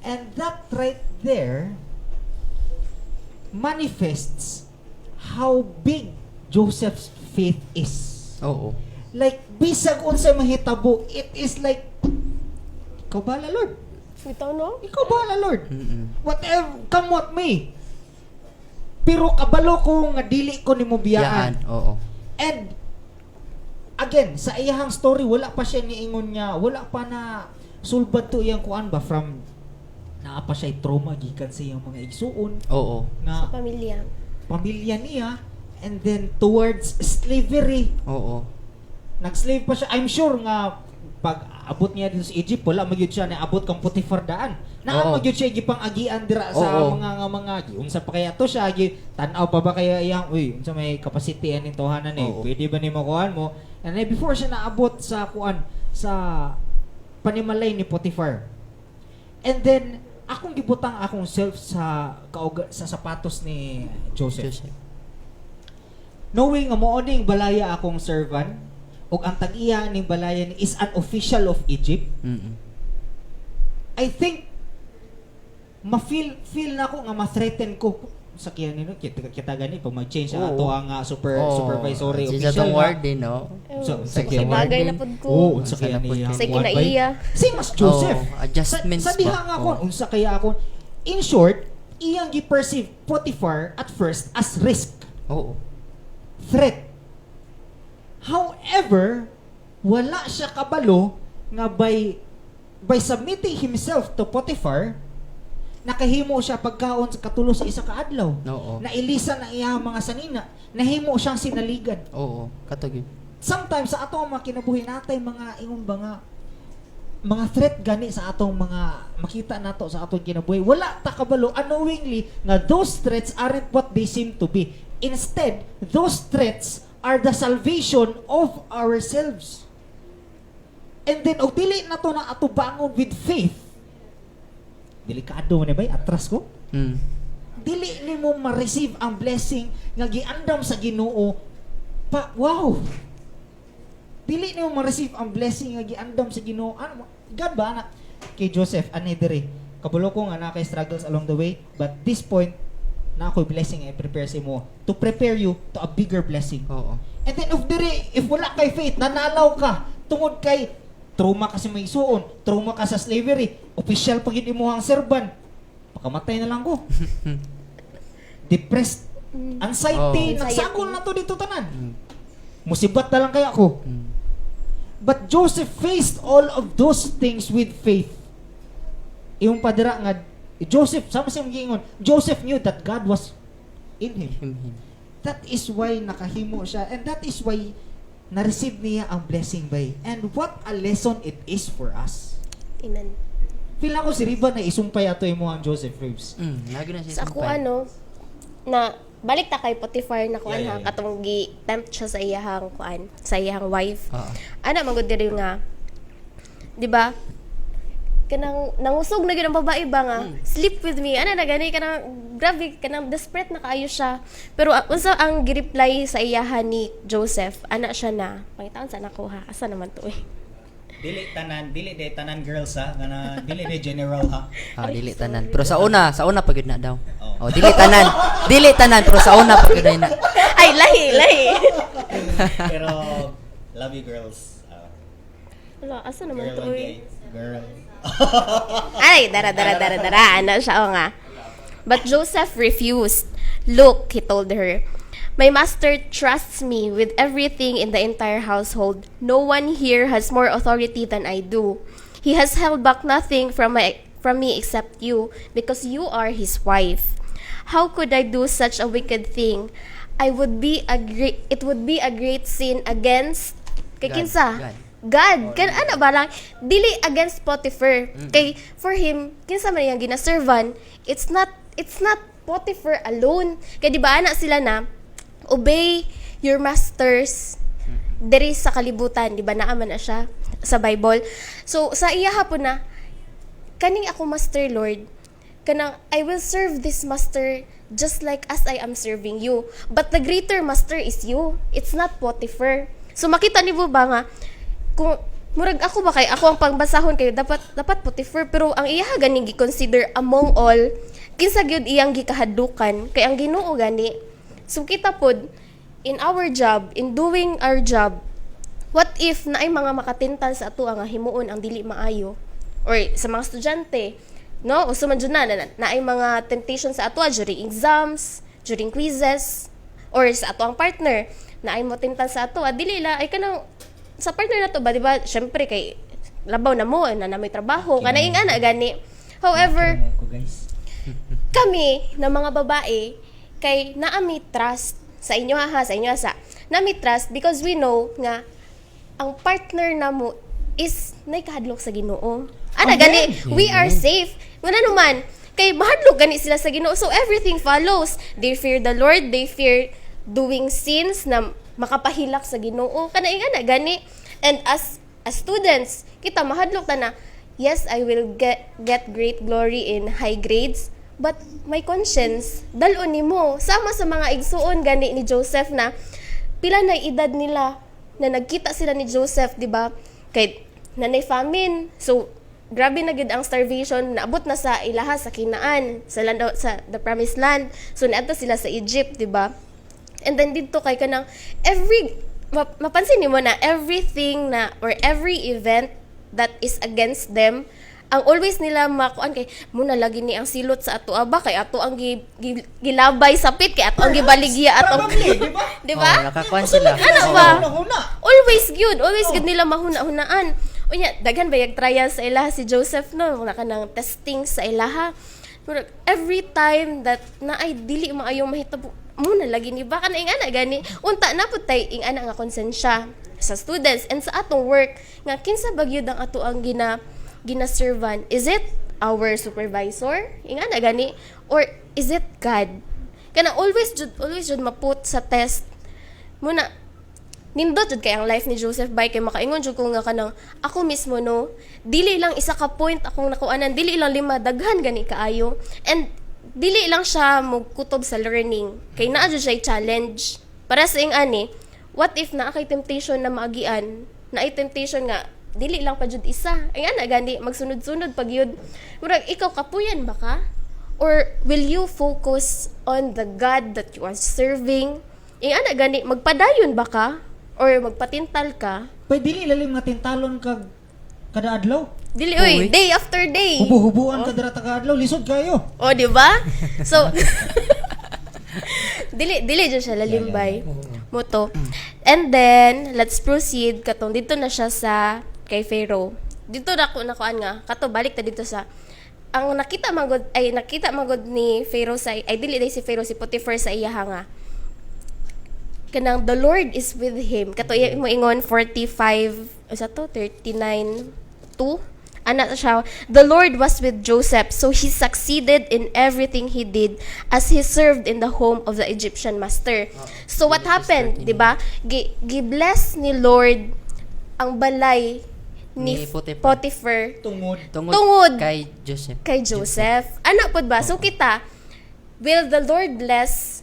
And that right there manifests how big Joseph's faith is. Oo. Like, bisag unsa mahitabo, it is like, "Ikaw bahala, Lord. Bitaw no? Ikaw bahala, Lord. Whatever, come what may. Pero kabalo ko nga dili ko nimo biyaan." Yaan, oo. And again, sa iyahang story wala pa siya niingon niya, wala pa na sulbad to iyang kuan ba from naa pa siya trauma gikan sa iyang mga igsuon Oo. nga Sa pamilya. Pamilya niya and then towards slavery. Oo. Nag-slave pa siya. I'm sure nga pag abot niya dito sa Egypt, wala magyud siya naabot kang Potiphar daan. Naa magyud siya gipang-agian dira sa mga nga mga unsa pa kaya to siya gi tan-aw pa ba kaya iyang, "Uy, unsa may capacity ani tohanan eh? Pwede ba nimo kuan mo?" And then before siya naabot sa kuan sa panimalay ni Potiphar. And then akong gibutang akong self sa kaug sa sapatos ni Joseph. Joseph. Knowing nga mo ning balaya akong servant, Ug ang tag-iya ning balayan is an official of Egypt. I think ma-feel feel na ako nga ma-threaten ko sa kiyan nino kita, kita gani pag mag-change ang ato ang supervisory Siya official tong nga. warden, no? Sa Sa bagay na pud ko. Oo, unsa Unsa kaya na pud niya kay- Sa kuwan ba? kinaiya. Same as Joseph. Oo, adjustments Sa diha ba? nga ako, Oo. unsa kaya ako. In short, iyang gi-perceive Potiphar at first as risk, threat. However, wala siya kabalo nga by submitting himself to Potiphar, nakahimo siya pagkaon sa katulo sa isa ka adlaw. Nailisan ang iyang mga sanina. Nahimo siyang sinaligan. Oo, kato gyud. Sometimes sa atong mga kinabuhi natay mga ingon ba nga mga threat gani sa atong mga makita nato sa atong kinabuhi, wala ta kabalo unknowingly nga those threats aren't what they seem to be. Instead, those threats are the salvation of ourselves. And then og dili na to na atubangon with faith, delikado man ni bay, atras ko. Dili nimo ma-receive ang blessing nga giandam sa Ginoo pa. Wow, dili nimo ma-receive ang blessing nga giandam sa Ginoo. Ano God ba na kay Joseph ani diri? Kabalo ko nga naa kay struggles along the way, but this point na ako'y blessing ay prepare sa imo to prepare you to a bigger blessing. And then if diri, if wala kay faith, nanalaw ka tungod kay trauma ka sa may isuon, trauma ka sa slavery, official pa gyud imong servant. Pakamatay na lang ko. Depressed, anxiety, nagsagol na to dito tanan. Musibat na lang kaya ako. But Joseph faced all of those things with faith. Iyong padira nga Joseph, sama sa giingon, Joseph knew that God was in him. Him. That is why nakahimo siya and that is why na-receive niya ang blessing bay. And what a lesson it is for us. Amen. Feel ako si Riva na isumpay ato imo ang Joseph Reeves. Lagi na siya Sa ako sumpay. ano, na balik ta kay Potiphar na kuan ha, katong gi-tempt siya sa iyahang kuan, sa iyahang wife. Ana man gud diri nga, 'di ba? Kanang nangusog na gyud ang babae ba nga, "Sleep with me." Ana na gani, kanang grabe, kanang desperate na kaayo siya. Pero unsa ang gi-reply sa iyahan ni Joseph? Ana siya na, pangitaon sa nako ha. Asa naman to eh? Dili tanan, dili de tanan girls ha, nga dili de general ha. Ah, dili tanan. Pero sa una pa gyud na daw. Oo. Oh, dili tanan. Dili tanan pero sa una pa gyud na. Ay, lahi, lahi. Pero love you, girls. Wala, asa naman to eh? Girl. Ay, dara, dara, dara, dara. Ano siya, o nga. But Joseph refused. "Look," he told her, "my master trusts me with everything in the entire household. No one here has more authority than I do. He has held back nothing from me except you, because you are his wife. How could I do such a wicked thing? I would be a great it would be a great sin against kay God. kinsa? God. God." Kan ana ba lang dili against Potiphar. Kay for him, kinsa man iyang ginaservan, it's not Potiphar alone. Kay di ba ana sila na, "Obey your masters diri sa kalibutan," di ba, naa man na siya sa Bible. So sa iya hapon na kaning ako master, Lord, kanang I will serve this master just like as I am serving you. But the greater master is you. It's not Potiphar. So makita niyo ba nga kung murag ako ba, kay ako ang pangbasahon kayo dapat dapat Potiphar, pero ang iya ganing gi-consider among all, kinsa gyud iyang gikahadlukan kay ang Ginoo gani. So kita pod in our job, in doing our job, what if naay mga makatintal sa ato nga himuon ang dili maayo, or sa mga estudyante, no, uso man jud na naay mga temptation sa ato during exams, during quizzes, or sa ato ang partner, naay mo tintal sa ato, dili la ay kanang sa partner na to ba, di ba? Syempre kay labaw na mo na may trabaho kana ing ana gani. However, Ko guys. Kami na mga babae kay naami trust sa inyo ha, sa inyo sa naami trust because we know nga ang partner namo is naikahadlok sa Ginoo. Ana gani, we are safe. Ngano naman kay mahadlok gani sila sa Ginoo, so everything follows. They fear the Lord, they fear doing sins na makapahilak sa Ginoo. Kana ing ana gani. And as students, kita mahadlok ta na, yes, I will get great glory in high grades, but my conscience dal-on nimo sama sa mga igsuon gani ni Joseph na pila na edad nila. na nagkita sila ni Joseph, di ba? Kay nanay famine. So grabe na gid ang starvation, naabot na sa ilaha sa Canaan, sa land, sa the promised land. So naadto sila sa Egypt, di ba? And then didto kay kanang every mapansin nimo na everything na or every event that is against them, ang always nila makuan kay muna lagi ni ang silot sa ato aba kay ato ang gilabay sa pit, kay ato ang gibaligya atong Probably, di ba? Di ba? Oh, nakakuan sila. Ano Oo. ba? Huna-huna. Always gyud, always gyud nila mahuna-hunaan. Unya, daghan bayag trial sa ilaha si Joseph, no, na kanang testing sa ilaha. Murag, every time that naay dili maayong mahitabo, muna lagi ni baka na ingana gani unta na pud tay ingana nga konsensya sa students and sa atong work nga kinsa ba gyud ang ato ang gina-servan? Is it our supervisor, ingana gani, or is it God? Kana always jud maput sa test muna. Nindot jud kay ang life ni Joseph bay kay makaingon jud ko nga kanang ako mismo, no, dili lang isa ka point akong nakuanan, dili lang lima, daghan gani kaayo. And dili lang siya mogkutob sa learning kay naa jud siya challenge para sa ing ani. What if naa kay temptation na maagian, naay temptation nga dili lang pa jud isa ay ana gani, magsunod-sunod pag yun, murag ikaw kapuyan ba ka or will you focus on the God that you are serving? Ing ana gani, magpadayon ba ka or magpatintal ka? Pwede dili lalim nga tintalon kag kada adlaw. Dili oy, Uy. day after day. Hubo-hubuan ka dira taga adlaw, lisod kayo. O, di ba? So dili dili jud siya lalimbay. Moto. And then let's proceed katong dito na siya sa kay Pharaoh. Dito na ko nakuan nga kato, balik ta dito sa ang nakita magod ay nakita magod ni Pharaoh sa, ay dili day si Pharaoh, si Potiphar sa iyaha nga kanang the Lord is with him. Kato iya mo ingon 45 sa to 39:2, ana siya, "The Lord was with Joseph, so he succeeded in everything he did as he served in the home of the Egyptian master." So what happened, di ba? Gi-bless ni Lord ang balay ni, Ni Potiphar. Potiphar Tungod. Tungod, Tungod. Kay Joseph. Kay Joseph. Ana pod ba? So kita, will the Lord bless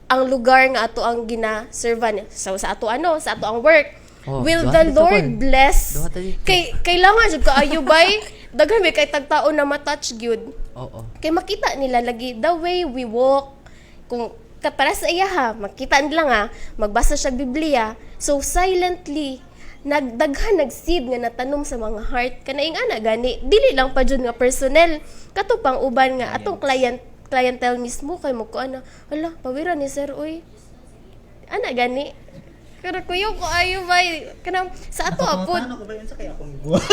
ang lugar nga ato ang gina-servan? So sa ato ano, sa ato ang work. Oh, will duha the dito, Lord Paul. bless? Duha ta dito. Kay kailangan jud kaayo bay, daghan may kay tagtao na matouch gyud. Kay makita nila lagi the way we walk. Kung para sa iya ha, makita nila nga magbasa siya Biblia. So silently nagdaghan nag-seed nga natanom sa mga heart kanaing ana gani, dili lang pa jud nga personnel, kato pang uban nga atong clientele mismo kay mo ko ana, "Hala, pawira ni sir oy," ana gani. Pero kuyo ko ayo bay kanang sa ato apod. Ano ko ba yun sa kaya akong buhat?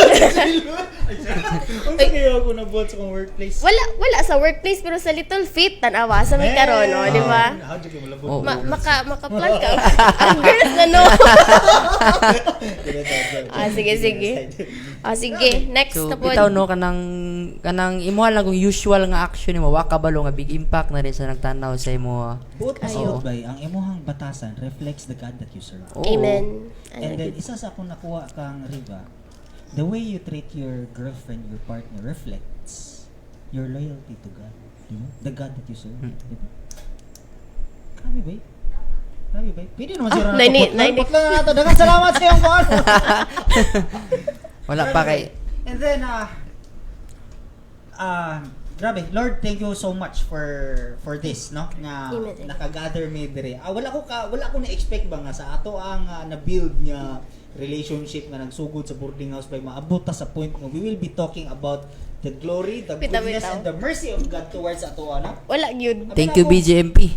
Unsa kaya ako nabuhat sa akong workplace? Wala wala sa workplace, pero sa Little Feet, tan-awa sa may karon, no, di ba? How do you malabot? Oo. Maka maka-plan ka. Ang girls na, no. Ah, sige, sige. Ah, sige. Next So, na po. bitaw no, kanang kanang imuha lang kung usual nga action nimo, wa kabalo nga big impact na rin sa nagtanaw sa imo. Buot pa bay, ang imuhang batasan reflects the God that you serve. Oo. Amen. Ano, And then, isa sa akong nakuha kang Riva, the way you treat your girlfriend, your partner, reflects your loyalty to God. Di ba? The God that you serve. Di ba? Grabe ba? Grabe ba? Pwede naman Ah, siguro na nine- ito. nine- Putlan na nato. Daghang salamat sa iyong kuwan. Wala pa kay And then, grabe, Lord, thank you so much for this, no? Nga Amen. nakagather me dire. Ah, wala ko na-expect ba nga sa ato ang na-build nga relationship nga nagsugod sa boarding house by maabot ta sa point nga we will be talking about the glory, the Bitaw, goodness bitaw. and the mercy of God towards ato ana. Wala gyud. Thank you, BJMP.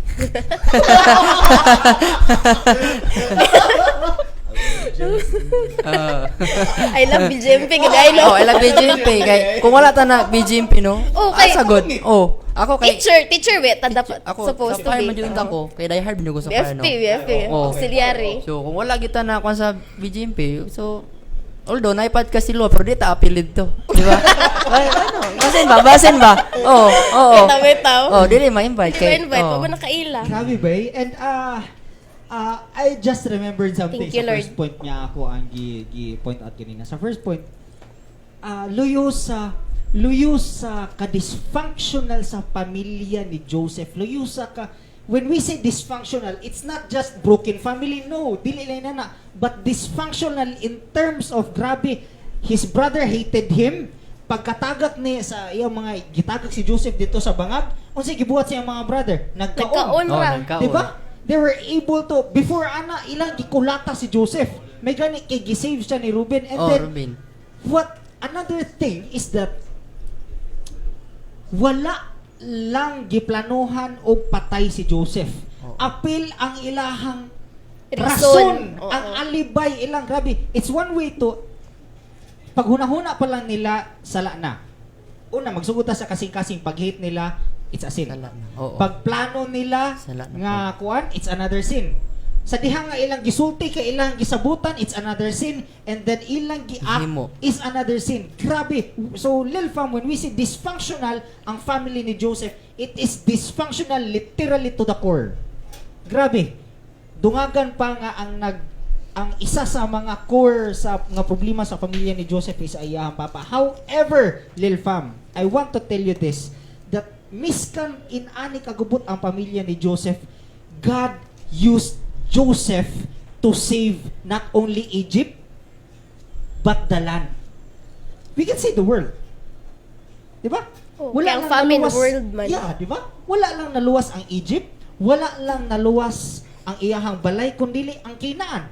I love BJMP gid I know. Oh, I love BJMP kay kung wala ta na BJMP, no. Oh, kay- sagot. Oh, ako kay Teacher, teacher wait, tanda ako supposed sa to fire be. man jud ako kay die hard man ko sa fire, no. BFP, BFP, Oo. auxiliary. So kung wala kita na kung sa BJMP, so although naay podcast sila pero di ta appeal dito, di ba? Ay, ano, basin ba? Basin ba? Oo. Bitaw, bitaw. Oh, dili ma-invite Di kay. ba invite? Oh. Wa ba nakaila? Grabe ba? Eh? And I just remembered something Thank you, sa Lord. first point niya ako ang gi point out kanina. Sa first point, luyo sa ka-dysfunctional sa pamilya ni Joseph, luyo sa ka When we say dysfunctional, it's not just broken family. No, dili lang na. But dysfunctional in terms of, grabe, his brother hated him. Pagkatagak ni sa iyang mga gitagak si Joseph dito sa bangag, unsay gibuhat sa iyang mga brother? Nagkaon. Nagkaon Oh, ra. nagkaon. Di ba? They were able to, before ana, ilang gikulata si Joseph. May gani kay gisave siya ni Ruben. And Oh, then, Ruben. what another thing is that wala lang giplanuhan og patay si Joseph. Oo. Apil ang ilahang Reason. rason, Oo. ang alibay ilang, grabe. It's one way to paghunahuna pa lang nila, sala na. Una, magsugod ta sa kasing-kasing pag-hate nila, it's a sin. Sala na. Oo. Pagplano nila Sala na nga kuan, it's another sin. Sa diha nga ilang gisulti kay ilang gisabutan, it's another sin. And then ilang gi-act Gihimo. is another sin. Grabe. So, Lil Fam, when we say dysfunctional ang family ni Joseph, it is dysfunctional literally to the core. Grabe. Dungagan pa nga ang isa sa mga core sa nga problema sa pamilya ni Joseph is ay iyahang papa. However, Lil Fam, I want to tell you this, that miskan in-ani kagubot ang pamilya ni Joseph, God used Joseph to save not only Egypt but the land. We can say the world. Di ba? Oh, kaya ang famine world man. Yeah, di ba? Wala lang naluwas ang Egypt, wala lang naluwas ang iyahang balay, kundi ang Canaan.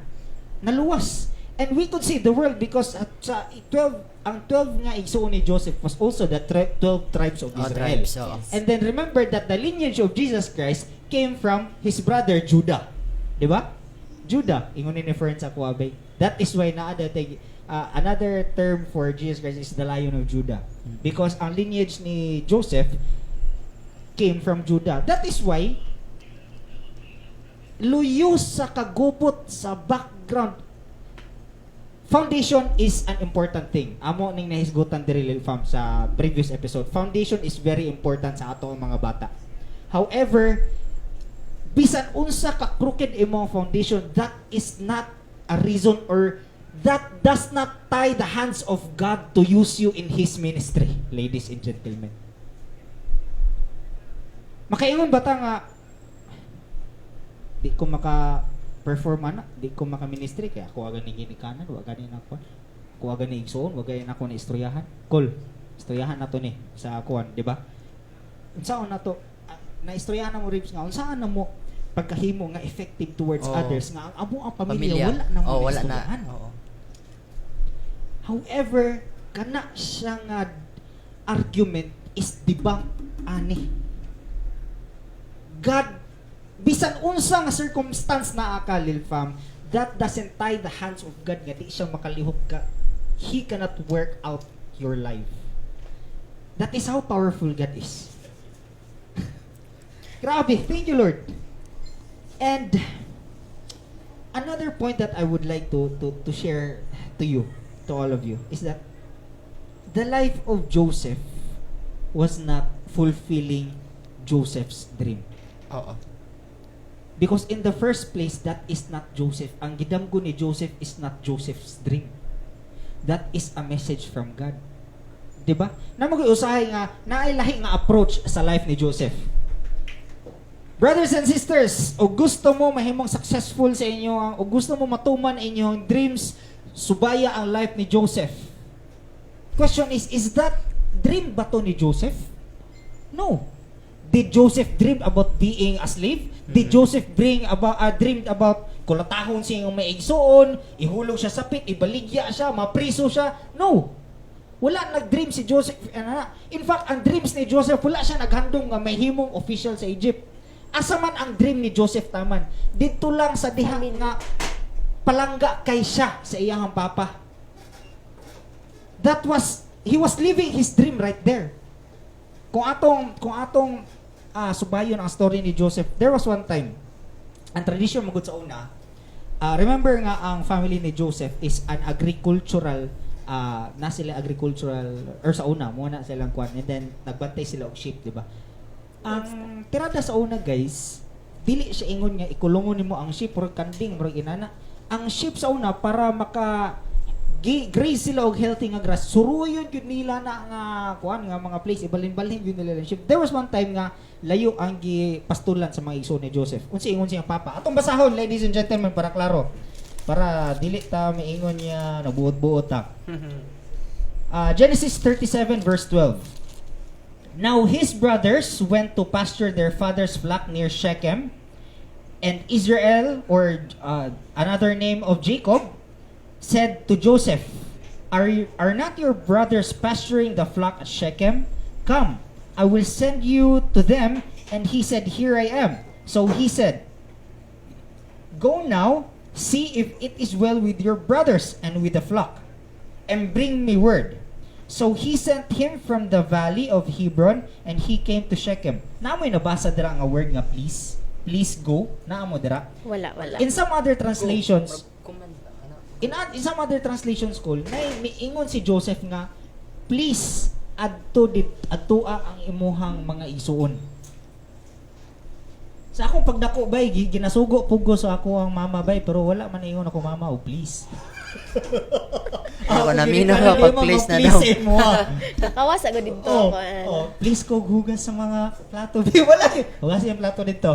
Naluwas. And we could see the world because at sa 12, ang 12 nga igsuon ni Joseph was also the 12 tribes of Oh, Israel. tribes, oo. And then remember that the lineage of Jesus Christ came from his brother Judah. Di ba? Judah, ingon ni Fern sa Kuwabay. That is why naa another term for Jesus Christ is the Lion of Judah. Because ang lineage ni Joseph came from Judah. That is why luyo sa kagubot sa background, foundation is an important thing. Amo ning nahisgutan diri, Lil Fam, sa previous episode. Foundation is very important sa ato ang mga bata. However, bisan unsa ka crooked imong foundation, that is not a reason or that does not tie the hands of God to use you in His ministry, ladies and gentlemen. Makaingon ba ta nga di ko maka perform ana, di ko maka ministry kay ako gani ginikanan, wa gani na ako. Ako gani igsuon, wa gani ako na istoryahan. Cool. Istoryahan na to ni sa kuan, di ba? Unsaon na to? Ah, naistoryahan na mo, Ribs, nga unsaan na mo pagkahimo nga effective towards Oo. Others nga ang amo ang pamilya, Pamilya. wala na mo Oh, wala na. naistoryahan. Oo. However, kana siya nga argument is debunk ani. God, bisan unsa nga circumstance naa ka, Lil Fam, that doesn't tie the hands of God nga di siya makalihok ka. He cannot work out your life. That is how powerful God is. Grabe, thank you, Lord. And another point that I would like to share to you, to all of you, is that the life of Joseph was not fulfilling Joseph's dream. Oo. Because in the first place, that is not Joseph. Ang gidamgo ni Joseph is not Joseph's dream. That is a message from God. 'Di ba? Na usahay nga naay lahi nga approach sa life ni Joseph. Brothers and sisters, o gusto mo mahimong successful sa inyo, o gusto mo matuman inyong dreams, subaya ang life ni Joseph. Question is that dream ba to ni Joseph? No. Did Joseph dream about being a slave? Did Joseph bring about dreamed about kulatahon siya yung may igsuon, ihulog siya sa pit, ibaligya siya, mapriso siya? No. Wala nag-dream si Joseph. Ano na. In fact, ang dreams ni Joseph, wala siya naghandom nga may himong official sa Egypt. Asa man ang dream ni Joseph taman? Dito lang sa diha Amen. nga palangga kay siya sa iyang papa. That was, he was living his dream right there. Kung atong subayon ang story ni Joseph, there was one time, ang tradition magud sa una, remember nga ang family ni Joseph is an agricultural, na sila agricultural or sa una mo na silang kwan and then nagbantay sila og sheep, di ba? Ang tirada sa una, guys, dili siya ingon nga ikulungon nimo ang sheep or kanding murag inana. Ang sheep sa una, para maka Gi graze sila og healthy nga grass. Suruyon gyud nila na nga kuan nga mga place, ibalhin-balhin gyud nila lang sheep. There was one time nga layo ang gipastulan sa mga igsoon ni Joseph. Unsa ingon siyang papa? Atong basahon, ladies and gentlemen, para klaro. Para dili ta maingon niya nabuot-buot ta. Genesis 37 verse 12. Now his brothers went to pasture their father's flock near Shechem, and Israel, or another name of Jacob, said to Joseph, "Are not your brothers pasturing the flock at Shechem? Come, I will send you to them." And he said, "Here I am." So he said, "Go now, see if it is well with your brothers and with the flock, and bring me word." So he sent him from the valley of Hebron, and he came to Shechem. Naa mo'y nabasa dira nga word nga "please"? "Please go"? Naa mo dira? Wala, wala. In some other translations, Command ba? Ano? in some other translations ko, na miingon si Joseph nga, "Please adto dit adtoa ang imuhang mga igsuon." Sa akong pagdako bay, ginasugo pud ko sa ako ang mama bay, pero wala man ingon ako mama o "please". Ako naminaw ka pag "please" na daw. Please mo. Ah. Nakawas ako dito. Oh, Ako, ano. oh, please ko hugas sa mga plato. Bay. Wala. Hugas yung plato dito.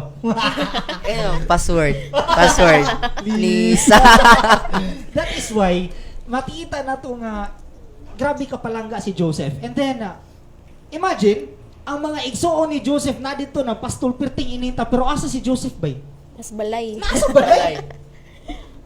Eh, oh, password. Password. Please. That is why makita na to nga grabe ka palangga si Joseph. And then imagine ang mga igsoon ni Joseph na dito na pastol perting ininta, pero asa si Joseph bay? Mas balay. Nasa balay.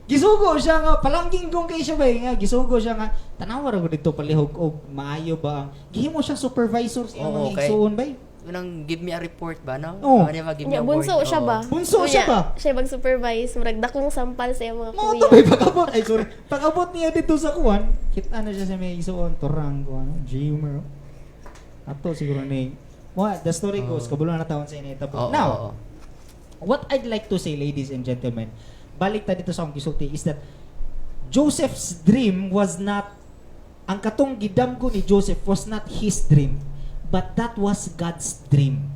Gisugo siya nga palangginggong kay siya bay, nga gisugo siya nga tanawa ra ko dito palihog og maayo ba ang gihimo siya supervisor sa iyang Oo, mga igsoon bay. Unang "give me a report" ba, no? Oo. Ano ba, "Give me Nya, a bunso word." siya Oo. ba? Bunso siya Unya, ba? siya mag-supervise. Murag dakong sampal sa iyang mga Mao kuya. to bay, pag-abot, ay sorry. Pag-abot niya dito sa kuwan, kita na siya sa may igsoon turang kuan, dreamer. Ato siguro ni Mo, the story goes, kabalo na taon sa initabo. Oo, Now, oo. what I'd like to say, ladies and gentlemen, balik ta dito sa akong gisulti, is that Joseph's dream was not, ang katong gidamgo ni Joseph was not his dream, but that was God's dream.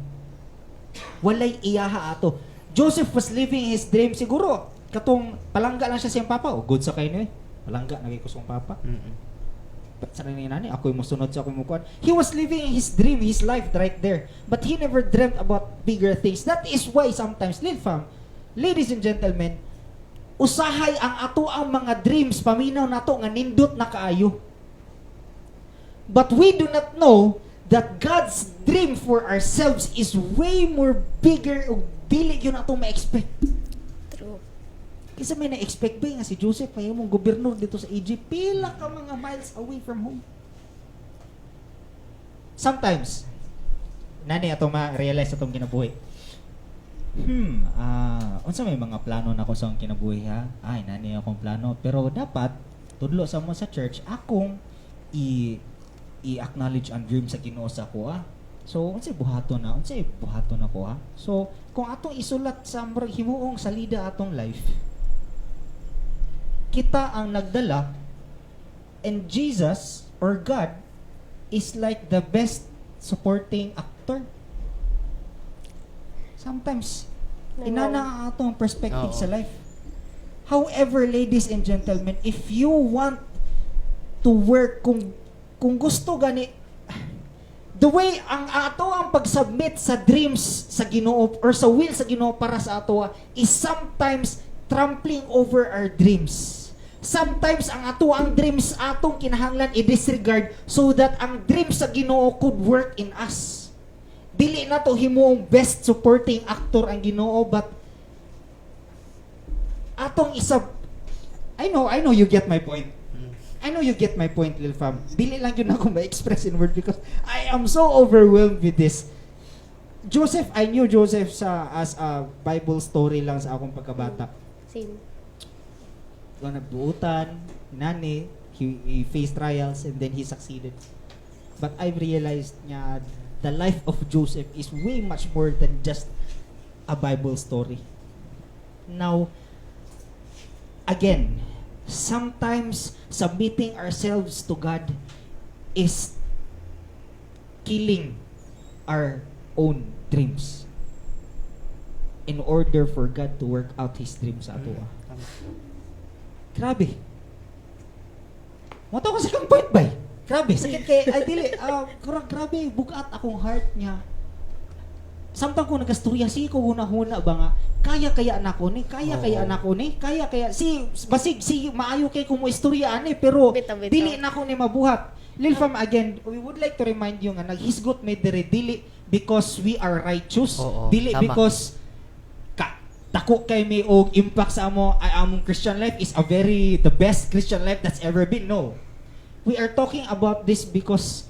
Walay iyaha ato. Joseph was living his dream siguro. Katong palangga lang siya siyang papa. Oh, good sa kayo eh. Palangga na kay ko sa papa. Sa ni nani, ako'y mosunod sa akong mukuan. He was living his dream, his life right there. But he never dreamt about bigger things. That is why sometimes, Lil Fam, ladies and gentlemen, usahay ang ato ang mga dreams, paminaw nato nga nindot na kaayo. But we do not know that God's dream for ourselves is way more bigger ug dili yun atong ma-expect. True. Kasi may na-expect ba nga si Joseph ay mong gobernador dito sa Egypt, pila ka mga miles away from home? Sometimes, nani atong ma-realize atong kinabuhi. Unsa may mga plano nako sa akong kinabuhi ha? Ay, nani akong plano, pero dapat tudlo sa mo sa church akong i i-acknowledge ang dream sa Ginoo sa ako ah. So, unsay buhaton na? Unsay buhaton nako ah? So, kung atong isulat sa murag himuong salida atong life, kita ang nagdala and Jesus or God is like the best supporting actor. Sometimes, inana ang atong perspective Oo. Sa life. However, ladies and gentlemen, if you want to work, kung gusto gani the way ang ato ang pag-submit sa dreams sa Ginoo or sa will sa Ginoo para sa ato is sometimes trampling over our dreams. Sometimes ang ato ang dreams atong kinahanglan i-disregard so that ang dreams sa Ginoo could work in us. Dili na to himuong best supporting actor ang Ginoo, but atong isa. I know you get my point. I know you get my point, Lil Fam. Dili lang yun ako ma-express in word because I am so overwhelmed with this. Joseph, I knew Joseph sa as a Bible story lang sa akong pagkabata. Same. Kung nagbuutan, nani, he faced trials and then he succeeded. But I've realized nga the life of Joseph is way much more than just a Bible story. Now, again, sometimes submitting ourselves to God is killing our own dreams in order for God to work out His dreams sa ato. Tama. Grabe. Mo to ko second point bay. Grabe, sakit kay ay dili kurang grabe bugat akong heart niya. Samtang ko nagastorya si ko huna-huna ba nga kaya kaya nako ni, kaya kaya nako ni, kaya kaya si basig si maayo kay kung mo istorya ani, pero Bitaw, bitaw. dili nako ni mabuhat. Lil Fam, again, we would like to remind you nga naghisgot may dire dili because we are righteous, dili because ka dako kay may og impact sa amo ay among Christian life is a very the best Christian life that's ever been. No. We are talking about this because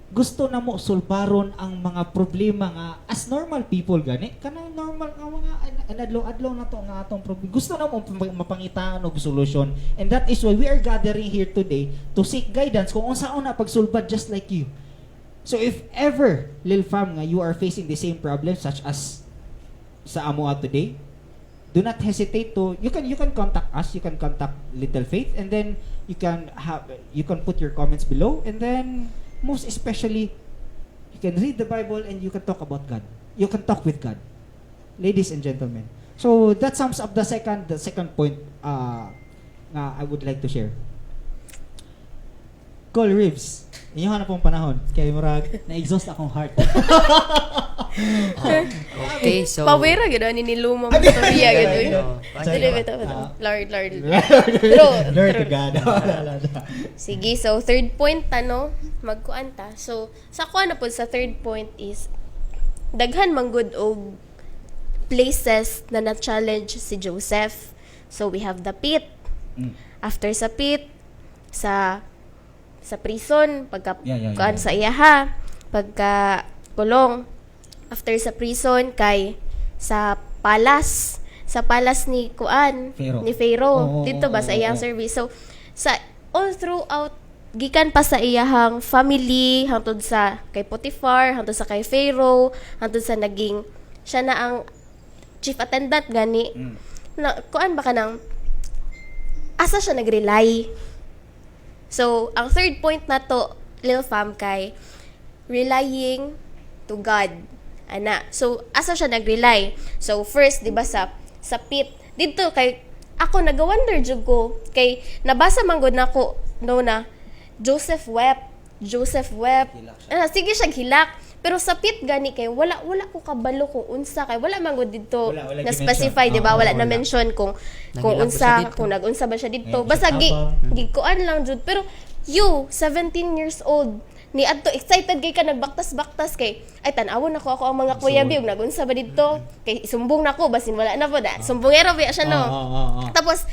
gusto na mo sulbaron ang mga problema nga as normal people gani kanang normal nga mga adlaw-adlaw na to nga atong problema, gusto na mo mapangitaan og solusyon, and that is why we are gathering here today to seek guidance kung unsaon na pagsulbad, just like you. So if ever, Lil Fam, nga you are facing the same problem such as sa amo today, do not hesitate to you can contact us, you can contact Little Faith, and then you can put your comments below, and then most especially you can read the Bible and you can talk about God, you can talk with God, ladies and gentlemen. So that sums up the second point nga I would like to share. Call Reeves, inyo na pong panahon kay murag na-exhaust akong heart. Okay, so Pawera gid ani ni Luma mo storya gid oy. Oo. Dili bitaw bitaw. Ah. Lord, Lord. True, True, to true. God. Wala na. Sige, so third point ano, magkuan ta. So sa kuan na pud sa third point is daghan man gud og places na na-challenge si Joseph. So we have the pit. After sa pit, sa prison, pagka kuan sa iyaha, pagka kulong. After sa prison kay sa palace, sa palace ni kuan, Pharaoh. ni Pharaoh. Dito ba sa iyang service. So sa all throughout gikan pa sa iyahang family hangtod sa kay Potiphar, hangtod sa kay Pharaoh, hangtod sa naging siya na ang chief attendant gani. Na kuan ba ka nang asa siya nag-rely? So, ang third point na to, Lil Fam, kay relying to God. Ana. So, asa siya nag-rely? So, first, di ba sa pit, dito kay ako nag-wonder jud ko kay nabasa man gud nako no na Joseph wept, Joseph wept. Ana, sige siya hilak. Pero sa pit gani kay wala wala ko kabalo kung unsa kay wala man gud dito Wala, wala na gi-mention. specify, di ba? Wala Oo, na wala. mention kung Naghilak ba unsa siya dito? Kung nagunsa ba siya dito. Ngayon Basta siya tabang. gikuan lang jud. Pero you 17 years old ni adto excited kay ka nagbaktas-baktas kay ay tan-awon nako ako ang mga kuya bi ug nagunsa ba didto kay isumbong nako basin wala na po da sumbongero ba siya, no? Oo. Tapos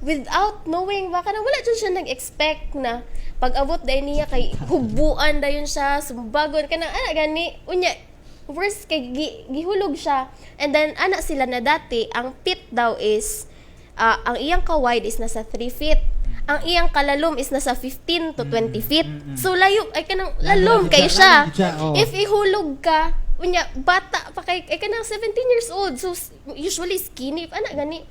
without knowing baka na wala jud siya nag-expect na pag-abot dayon niya kay hubuan dayon siya, sumbagon kanang ana gani. Unya worst kay gihulog siya, and then ana sila na dati ang pit daw is ang iyang ka-wide is nasa 3 feet, ang iyang kalalom is nasa 15 to 20 feet. So layo ay kanang lalom kay siya. Lalim siya, oo. If ihulog ka unya bata pa kay ay kanang 17 years old, so usually skinny ana gani,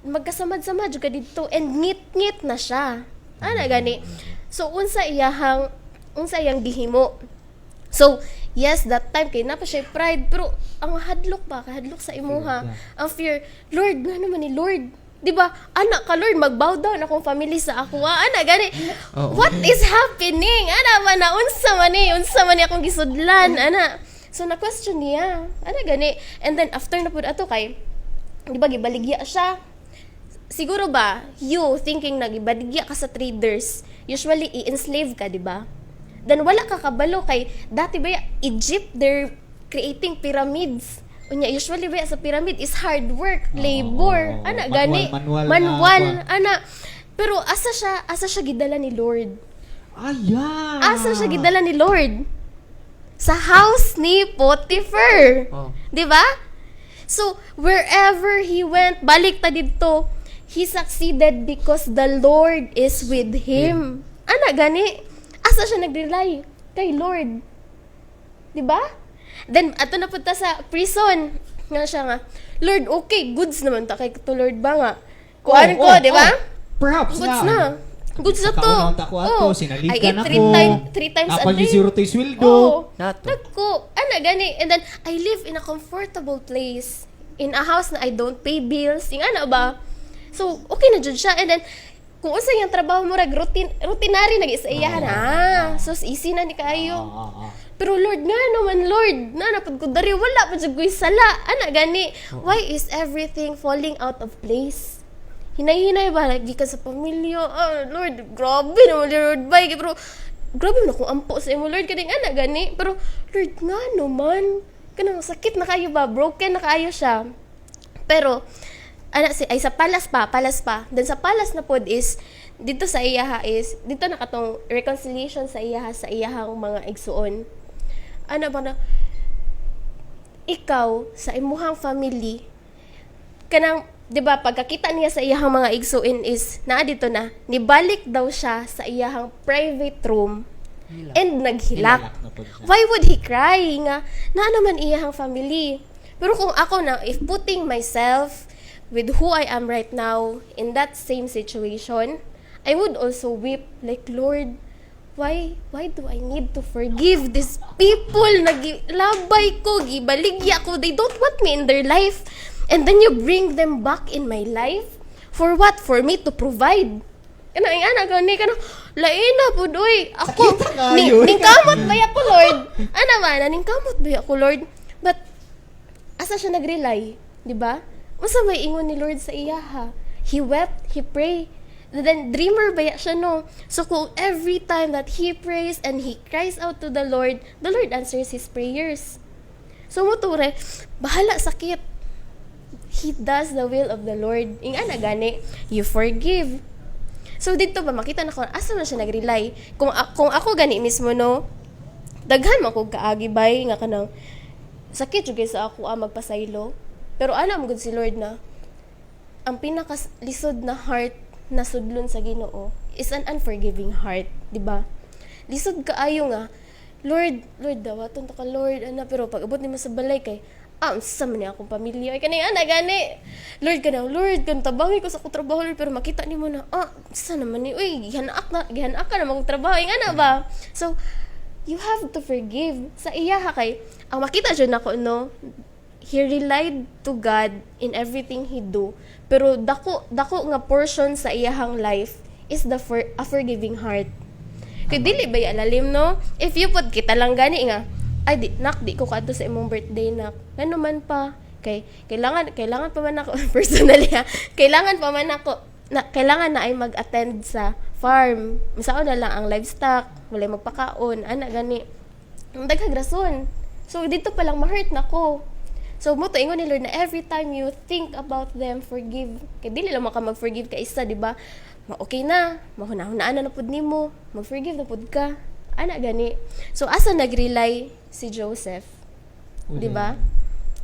magkasamad-samad jud ka didto and ngit-ngit na siya ana gani. So unsa iyang gihimo? So yes, that time kay napa siya pride, pero ang hadlok ba, kahadlok sa imuha, ang fear, Lord, nga naman ni Lord, di ba, anak ka Lord, mag-bow down akong family sa ako, ah, ana gani. What is happening? Ana man na unsa man ni akong gisudlan, ana. So na question niya, ana gani. And then after na pud ato kay di ba gibaligya siya. Siguro ba, you thinking na gibaligya ka sa traders, usually i-enslave ka, di ba? Then wala ka kabalo kay dati ba Egypt, they're creating pyramids. Unya usually ba sa pyramid is hard work, labor, ana Manual, gani. Manual na Manual, kuwan. Ana. Pero asa siya gidala ni Lord? Ayan. Asa siya gidala ni Lord? Sa house ni Potiphar. Oh. 'Di ba? So, wherever he went, balik ta didto, he succeeded because the Lord is with him. Ana gani, asa siya nag-rely? Kay Lord. 'Di ba? Then ato na punta sa prison. Nga siya nga, "Lord, okay, goods naman ta kay to Lord ba nga." Kuan ko, 'di ba? Oh. Perhaps Goods na. Na. Goods na to. Kauna ta ko ato, Oh. sinaligan I eat ako. three times a Ako day. zero to sweldo. Oh. Nato. Nagko, ana gani. And then I live in a comfortable place. In a house na I don't pay bills. Yung ana ba? So, okay na jud siya. And then, Kung unsa iyang trabaho, murag routine, routinary na sa iyahan. Ah, so easy na ni kaayo. Pero Lord, nga naman, Lord, na napud ko dari, wala pa jud ko'y sala. Ana gani, why is everything falling out of place? Hinay-hinay ba lagi ka sa pamilya? Ah, Lord, grabe naman, Lord, bye. Pero grabe na kung ampo sa imo, Lord, kaning ana gani. Pero Lord, nga naman, kanang sakit na kayo ba, broken na kaayo siya. Pero ana si ay sa palace pa, palace pa. Then sa palace na pod is dito sa iyaha is dito na katong reconciliation sa iyaha sa iyahang mga igsuon. Ana ba na ikaw sa imuhang family kanang, 'di ba, pagkakita niya sa iyahang mga igsuon is naa dito na nibalik daw siya sa iyahang private room Hilak. and naghilak. Hilak na pod siya. Why would he cry nga naa naman iyahang family? Pero kung ako na, if putting myself with who I am right now in that same situation, I would also weep like, "Lord, why do I need to forgive these people? Nagilabay ko, gibaligya ko. They don't want me in their life. And then you bring them back in my life? For what? For me to provide?" Kana ay ana gani kana lain na pud oy ako. Sakit kaayo, Ni, ningkamot ba ako, Lord? Ana ba na ningkamot ba ako, Lord? But asa siya nag-rely, di ba? Unsa may ingon ni Lord sa iyaha? He wept, he pray. And then dreamer ba siya, no? So kung every time that he prays and he cries out to the Lord answers his prayers. So mo ture, bahala sakit. He does the will of the Lord. Ing ana gani, you forgive. So dito ba makita na ko asa man siya nag-rely. Kung ako gani mismo, no, daghan man kog kaagi bay nga kanang sakit jud kay sa ako ah, magpasaylo. Pero alam gud si Lord na ang pinakalisod na heart na sudlon sa Ginoo is an unforgiving heart, di ba? Lisod kaayo nga, "Lord, Lord, dawaton ta ka, Lord," ana, pero pag abot nimo sa balay kay, "Ah, unsa man ni akong pamilya?" Ay, kani ana gani. Lord ka na, Lord, kan tabangi ko sa akong trabaho, Lord, pero makita nimo na, "Ah, unsa naman ni, uy, gihanak na, gihanak ka na akong trabaho," ay ana ba? So, you have to forgive. Sa iya ha kay, ang makita jud nako, no, he relied to God in everything he do. Pero dako dako nga portion sa iyahang life is the for, a forgiving heart. Kay dili ba ya lalim, no? If you put kita lang gani nga, "Ay di nak, di ko kadto sa imong birthday, nak." Ngano man pa? Kay kailangan kailangan pa man ako personally ha. Kailangan pa man ako na kailangan na ay mag-attend sa farm. Misaon na lang ang livestock, walay magpakaon, ana gani. Ang daghang rason. So dito pa lang ma-hurt na ko. So mo to ingon ni Lord na every time you think about them, forgive. Kay dili lang man ka mag-forgive ka isa, di ba? Ma okay na, mahuna-hunaan na na pud nimo, mag-forgive na pud ka. Ana gani. So asa nag-rely si Joseph? Di ba?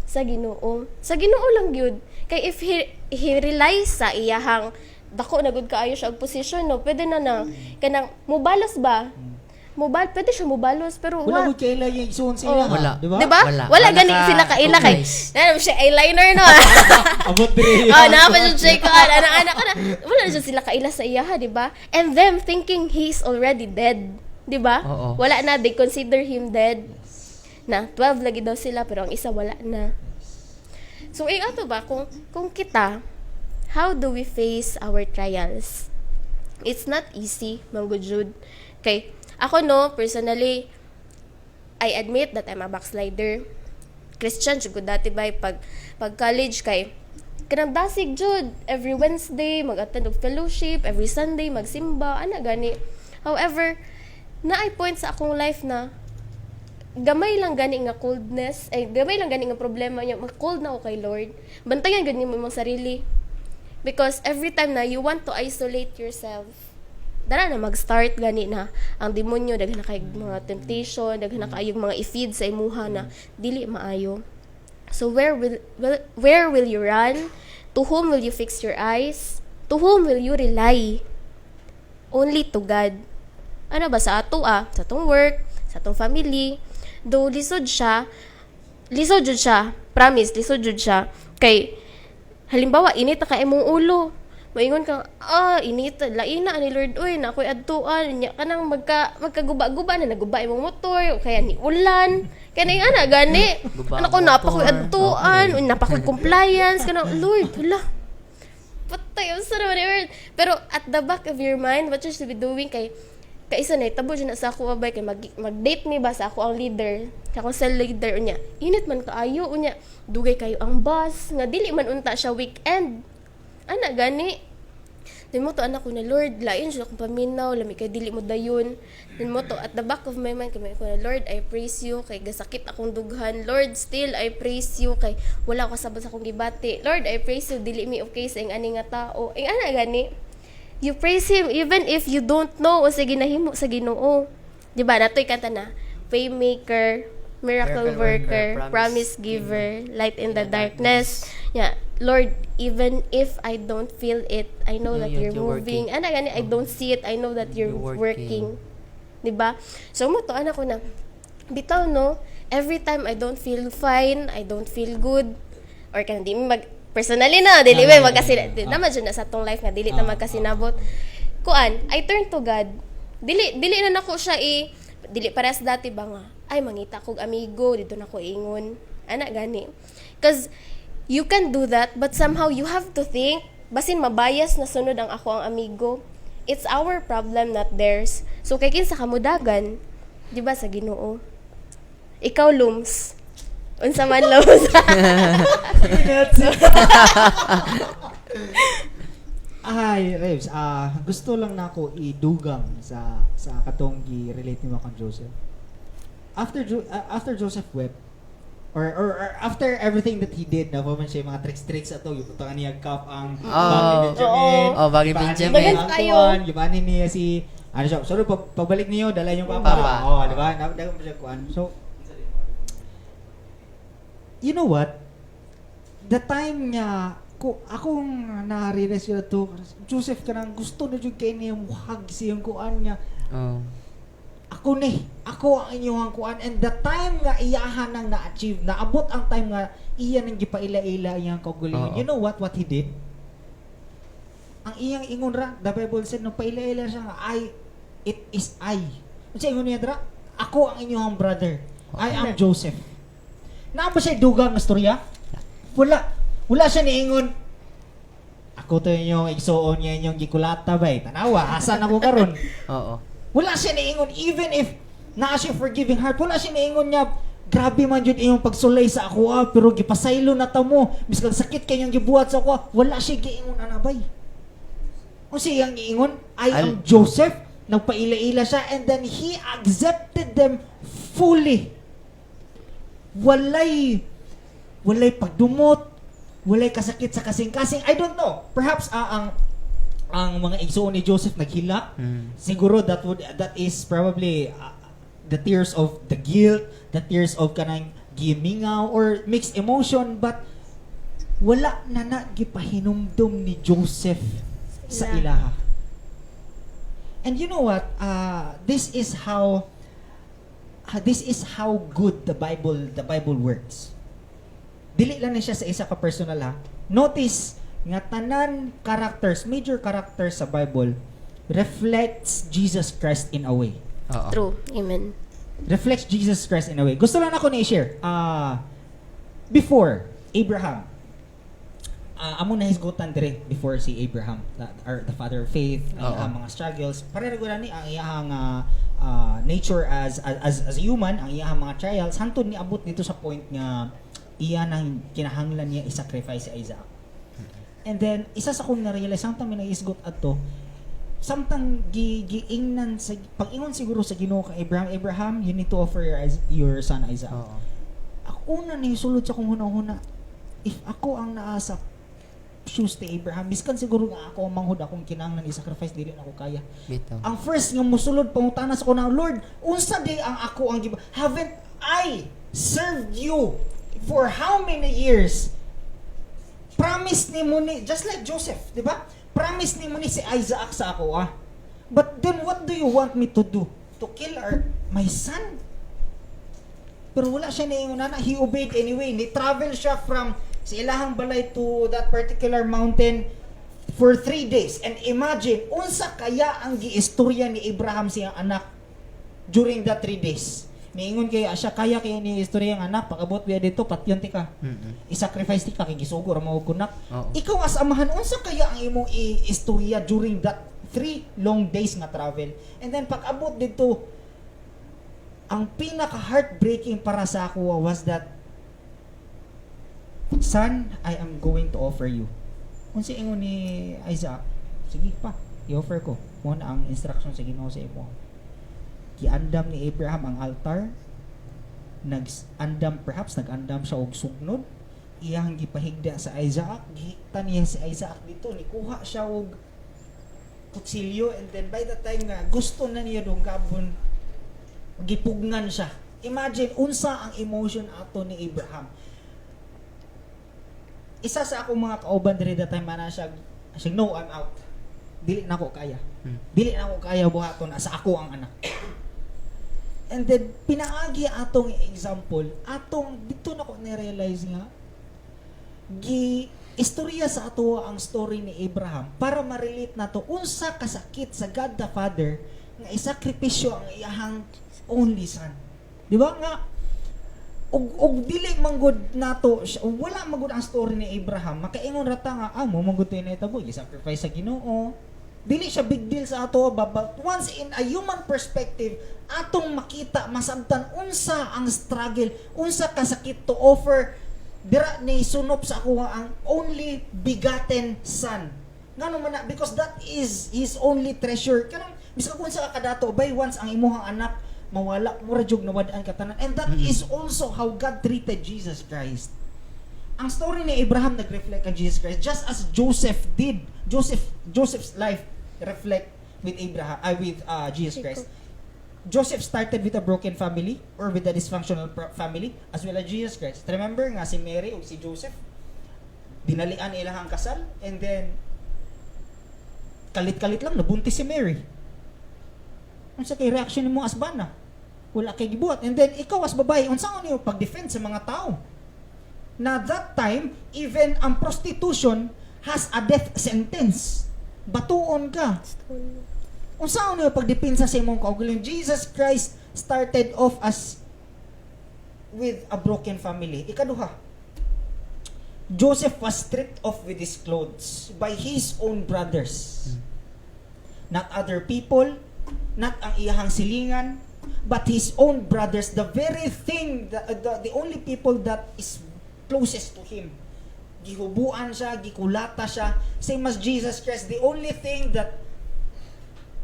Sa Ginoo. Sa Ginoo lang gyud. Kay if he relies sa iyahang dako na gud kaayo siya og posisyon, no, pwede na na kanang mubalos ba? Mubal, pwede siya mubalos, pero Wala mo kaila yung igsuon sa iya. Wala. Di ba? Di ba? Wala. Wala, Wala gani ka sila kaila kay. recognize. Na siya eyeliner, no. Abot diri. Oh, na pa siya ko ana ana kana. Wala na siya sila kaila sa iyaha, di ba? And them thinking he's already dead, di ba? Oo. Wala na, they consider him dead. Na 12 lagi daw sila pero ang isa wala na. So eh ato ba kung kita, how do we face our trials? It's not easy, man gud jud. Kay ako, no, personally, I admit that I'm a backslider. Christian jud ko dati bay pag college kay kanang dasig jud every Wednesday mag-attend og fellowship, every Sunday magsimba, ana gani. However, naay point sa akong life na gamay lang gani nga coldness, ay gamay lang gani nga problema niya, mag-cold na ako kay Lord. Bantayan gani mo imong sarili. Because every time na you want to isolate yourself, dara na mag-start gani na ang demonyo, daghan na kay mga temptation, daghan na kaayong mga i-feed sa imuha na dili maayo. So where will you run? To whom will you fix your eyes? To whom will you rely? Only to God. Ano ba sa ato ah, sa atong work, sa atong family. Though lisod siya, lisod jud siya. Promise, lisod jud siya. Kay halimbawa init na ka imong ulo. Moingon ka, "Ah, init, lain na ni Lord, uy, na ako'y adtuan," nya kanang magkaguba-guba na, naguba imong motor, o kaya ni ulan. Kanang ana gani. Guba Ano ko ang napa ko'y motor. adtuan, okay. Napa ko'y compliance, kanang Lord, hala. But Patay, unsa naman ni, Lord? Pero at the back of your mind, what you should be doing kay kaisa na tabo na sa ako abay kay mag-date mi ba sa ako ang leader, sa akong cell leader. Unya init man kaayo, unya dugay kayo ang bus nga dili man unta siya weekend ana gani. Then mao to anak ko na, "Lord, lain siya akong paminaw, lami kay dili mo dayon." Then mao to at the back of my mind kay ko na, "Lord, I praise you kay gasakit akong dughan. Lord, still I praise you kay wala ko kasabot sa akong gibati. Lord, I praise you dili mi okay sa ing ani nga tao." Ing ana gani. You praise him even if you don't know unsa ginahimo sa Ginoo. Di ba? Natoy kanta na, "Waymaker, miracle, Miracle worker, worker, promise promise giver, light in the darkness." Yeah, Lord, even if I don't feel it, I know that you're you're moving. working. Ana gani, I don't see it, I know that you're You're working. working. 'Di ba? So mao to ana ko na bitaw no, every time I don't feel fine, I don't feel good, or kan di mi mag personally na dili Ah, mi yeah, magkasina naman jud na sa atong life nga dili ta magkasinabot. Kuan, I turn to God. Dili na nako siya i dili parehas dati ba nga ay mangita kog amigo dito na ko ingon. Ana gani. 'Cause you can do that, but somehow you have to think basin mabayas na sunod ang ako ang amigo. It's our problem, not theirs. So kay kinsa kamudagan, di ba, sa Ginoo? Ikaw, Lums. Unsa man, Lums? That's it. Ay, Reves, gusto lang nako idugang sa katong gi-relate nimo kang Joseph. After Joseph wept or after everything that he did, na man siya mga tricks-tricks ato, gibutangan niya cup ang bag ni Benjamin. Oh, bag ni gibaanin Benjamin. niya ang Dagan kayo. kuwan, gibaanin niya si ano siya, sorry, pabalik niyo, dala yung papa. Papa. Oh, di ba? Dagan pa siya kuan. So, you know what? The time nga ko akong na-realize ko to, Joseph kanang gusto na jud kay niya muhag siyang kuan niya, "Ako ni, ako ang inyong kuan." And the time nga iyahan nang na-achieve, naabot ang time nga iya nang gipaila-ila iyang kaugalingon, Oo. You know what he did? Ang iyang ingon ra, the Bible said, nung paila-ila siya nga, "I, it is I." Unsa ingon niya dra? "Ako ang inyong brother. I am Joseph." Naa ba siya dugang nga storya? Wala. Wala siya niingon, "Ako to inyong igsuon nga inyong gikulata bay. Tanawa, asa na ko karon?" Oo. Wala siya niingon even if naa siya forgiving heart. Wala siya niingon niya, "Grabe man jud inyong pagsulay sa ako ah, pero gipasaylo na ta mo. Biskag sakit kayong gibuhat sa ako ah." Wala siya giingon ana bay. Unsa iyang giingon? "I am Joseph." Nagpaila-ila siya and then he accepted them fully. Walay pagdumot, walay kasakit sa kasing-kasing. I don't know. Perhaps ang mga igsuon ni Joseph naghilak. Siguro that is probably the tears of the guilt, the tears of kanang gimingaw or mixed emotion, but wala na na gipahinumdum ni Joseph sa Ila. Ilaha. And you know what? This is how good the Bible works. Dili lang ni siya sa isa ka personal ha. Notice nga tanan characters, major characters sa Bible reflects Jesus Christ in a way. Oo. True. Amen. Reflects Jesus Christ in a way. Gusto lang ako na i-share. Before Abraham, amo na hisgutan dire before si Abraham, or the father of faith, ang Oo. Iyang mga struggles. Pareho ni ang iyang nature as a human, ang iyang mga trials hantod niabot dito sa point nga iya nang kinahanglan niya i-sacrifice si Isaac. And then isa sa akong na-realize samtang may naisgot adto, samtang giingnan sa pag-ingon siguro sa Ginoo kay Abraham, "Abraham, you need to offer your son Isaac." Oo. Ako una ni sulod sa akong hunahuna, if ako ang naa sa shoes ni Abraham, biskan siguro nga ako ang manghud akong kinahanglan i-sacrifice, dili na ako kaya. Bitaw. Ang first nga musulod pangutana sa ko na, "Lord, unsa di ang ako ang giba? Haven't I served you for how many years? Promise ni mo ni," just like Joseph, di ba? "Promise ni mo ni si Isaac sa ako ah. But then what do you want me to do? To kill my son?" Pero wala siya niingon na, he obeyed anyway. Ni travel siya from sa ilahang balay to that particular mountain for 3 days. And imagine, unsa kaya ang giistorya ni Abraham siyang anak during that 3 days? Miingon kay siya, kaya kay ni istorya nga, "Anak, pag-abot biya dito, patyon tika. I-sacrifice tika kay gisugo ra mo kunak." Ikaw as amahan, unsa kaya ang imong istorya during that 3 long days nga travel? And then pag-abot dito, ang pinaka heartbreaking para sa ako was that, "Son, I am going to offer you." Unsa ingon ni Isaac? "Sige pa, i-offer ko. Mo na ang instruction sa Ginoo sa imo." Giandam ni Abraham ang altar, nag-andam, perhaps nag-andam siya og sugnod, iyang gipahigda sa Isaac, gihikta niya si Isaac dito, nikuha siya og kutsilyo, and then by the time nga gusto na niya dungabon, gipugnan siya. Imagine unsa ang emotion ato ni Abraham. Isa sa akong mga kauban diri that time, ana siya, "No, I'm out. Dili na ko kaya. Dili na ko kaya buhaton sa ako ang anak." And then pinaagi atong example, atong dito na ko ni-realize nga gi istorya sa ato ang story ni Abraham para ma-relate nato unsa kasakit sa God the Father nga isakripisyo ang iyahang only son. Di ba nga og dili manggod nato siya, ug wala manggod ang story ni Abraham, makaingon ra ta nga ah mo manggod to nahitabo, i-sacrifice sa Ginoo. Dili siya big deal sa ato ba, but once in a human perspective, atong makita, masabtan unsa ang struggle, unsa kasakit to offer dira ni sunop sa ako ang only begotten son. Ngano man na? Because that is his only treasure. Kanang bisan kung unsa ka kadato by once ang imuhang anak mawala, mura jug nawad-an ka tanan. And that is also how God treated Jesus Christ. Ang story ni Abraham nag-reflect kang Jesus Christ, just as Joseph did. Joseph's life reflect with Abraham, with Jesus Christ. Joseph started with a broken family or with a dysfunctional family as well as Jesus Christ. Remember nga si Mary ug si Joseph, dinalian ilang kasal and then kalit-kalit lang nabuntis si Mary. Unsa kay reaction nimo as bana? Wala kay gibuhat. And then ikaw as babae, unsa niyo pag-defend sa mga tao? Na that time, even ang prostitution has a death sentence. Batuon ka. Unsa niyo pagdepensa sa imong kaugalingon? Jesus Christ started off as with a broken family. Ikaduha, Joseph was stripped off with his clothes by his own brothers. Not other people, not ang iyahang silingan, but his own brothers, the very thing, the only people that is closest to him. Gihubuan siya, gikulata siya. Same as Jesus Christ, the only thing that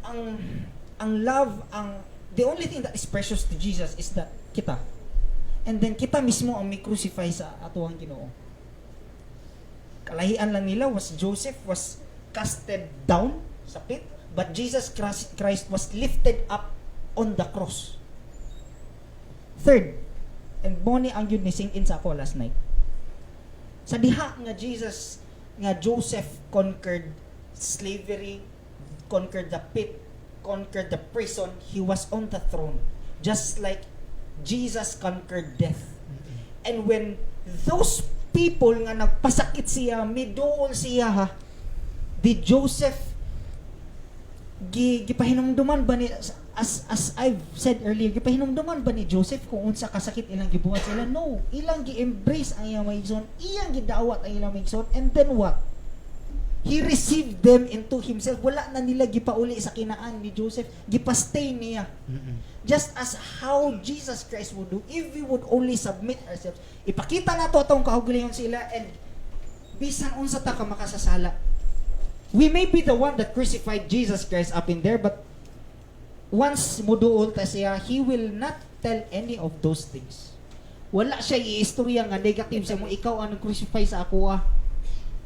ang love, ang the only thing that is precious to Jesus is that kita. And then kita mismo ang may crucify sa atuang Ginoo. Kalahian lang nila was Joseph was casted down sa pit, but Jesus Christ was lifted up on the cross. Third, and mo ni ang yun ni sink in sa ako last night. Sa diha nga Jesus nga Joseph conquered slavery, conquered the pit, conquered the prison, he was on the throne. Just like Jesus conquered death. And when those people nga nagpasakit siya, miduol siya ha, did Joseph gipahinumduman ba ni, as I've said earlier, gipahinumduman ba ni Joseph kung unsa kasakit ilang gibuhat sila? No, ilang gi-embrace ang iyang mga igsoon, iyang gidawat ang ilang mga igsoon, and then what? He received them into himself. Wala na nila gipauli sa Canaan ni Joseph, gipastay niya. Just as how Jesus Christ would do if we would only submit ourselves. Ipakita nato atong kaugalingon sila and bisan unsa ta ka makasasala. We may be the one that crucified Jesus Christ up in there, but once muduol ta siya, He will not tell any of those things. Wala siya iistorya nga negative sa mo, "Ikaw ang nag-crucify sa ako ah.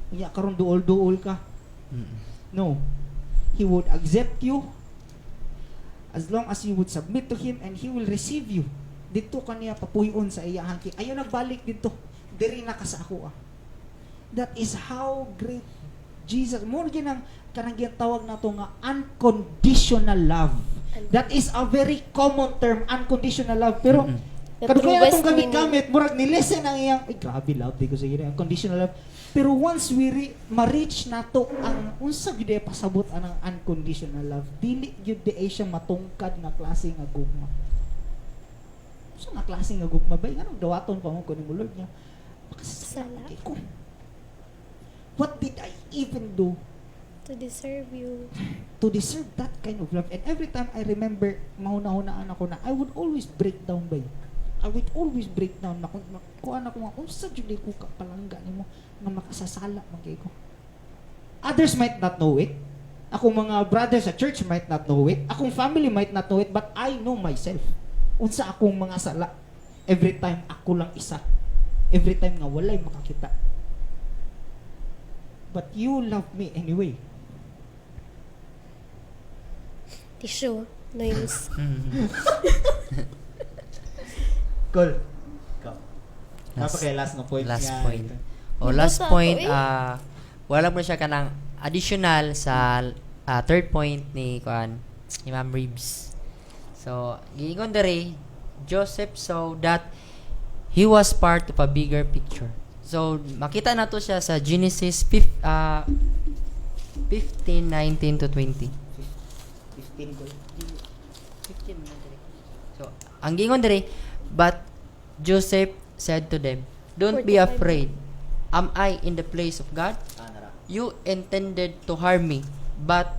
Unya karon duol-duol ka." No. He would accept you as long as you would submit to Him and He will receive you. Dito ka niya papuyon sa iyahang ki. Ayaw nagbalik dito. Diri na ka sa ako ah. That is how great Jesus. Mo ginang kanang ginatawag nato nga unconditional love. That is a very common term, unconditional love. Pero The kadugayan truest atong gamit-gamit, murag ni-listen ang iyang, ay grabe love, di ko sige, unconditional love. Pero once we ma-reach nato ang unsa gyud ay pasabot anang unconditional love, dili gyud di ay siya matungkad nga klase nga gugma. Unsa nga klase nga gugma ba? Nganong dawaton pa mo ko nimo, Lord, nga makasasala Sala. Kay ko? What did I even do To deserve you. To deserve that kind of love? And every time I remember, mahuna-hunaan ako na I would always break down ba. I would always break down na kung kuan ako nga unsa jud ko ka palangga nimo nga makasasala man kay ko. Others might not know it. Akong mga brothers sa church might not know it. Akong family might not know it, but I know myself. Unsa akong mga sala. Every time ako lang isa. Every time nga walay makakita. But you love me anyway. Tissue. Noise. Cool. Go. Last- Last, last nga point last niya. Point. O last Nabasa ako point, eh. Wala mo siya kanang additional sa third point ni kuan ni Ma'am Reeves. So, giingon diri, Joseph saw that he was part of a bigger picture. So, makita nato siya sa Genesis 15, 19 to 20. 15 goal. 15 man diri. So, ang giingon diri, "But Joseph said to them, 'Don't be 45. Afraid. Am I in the place of God? Ah, nara. You intended to harm me, but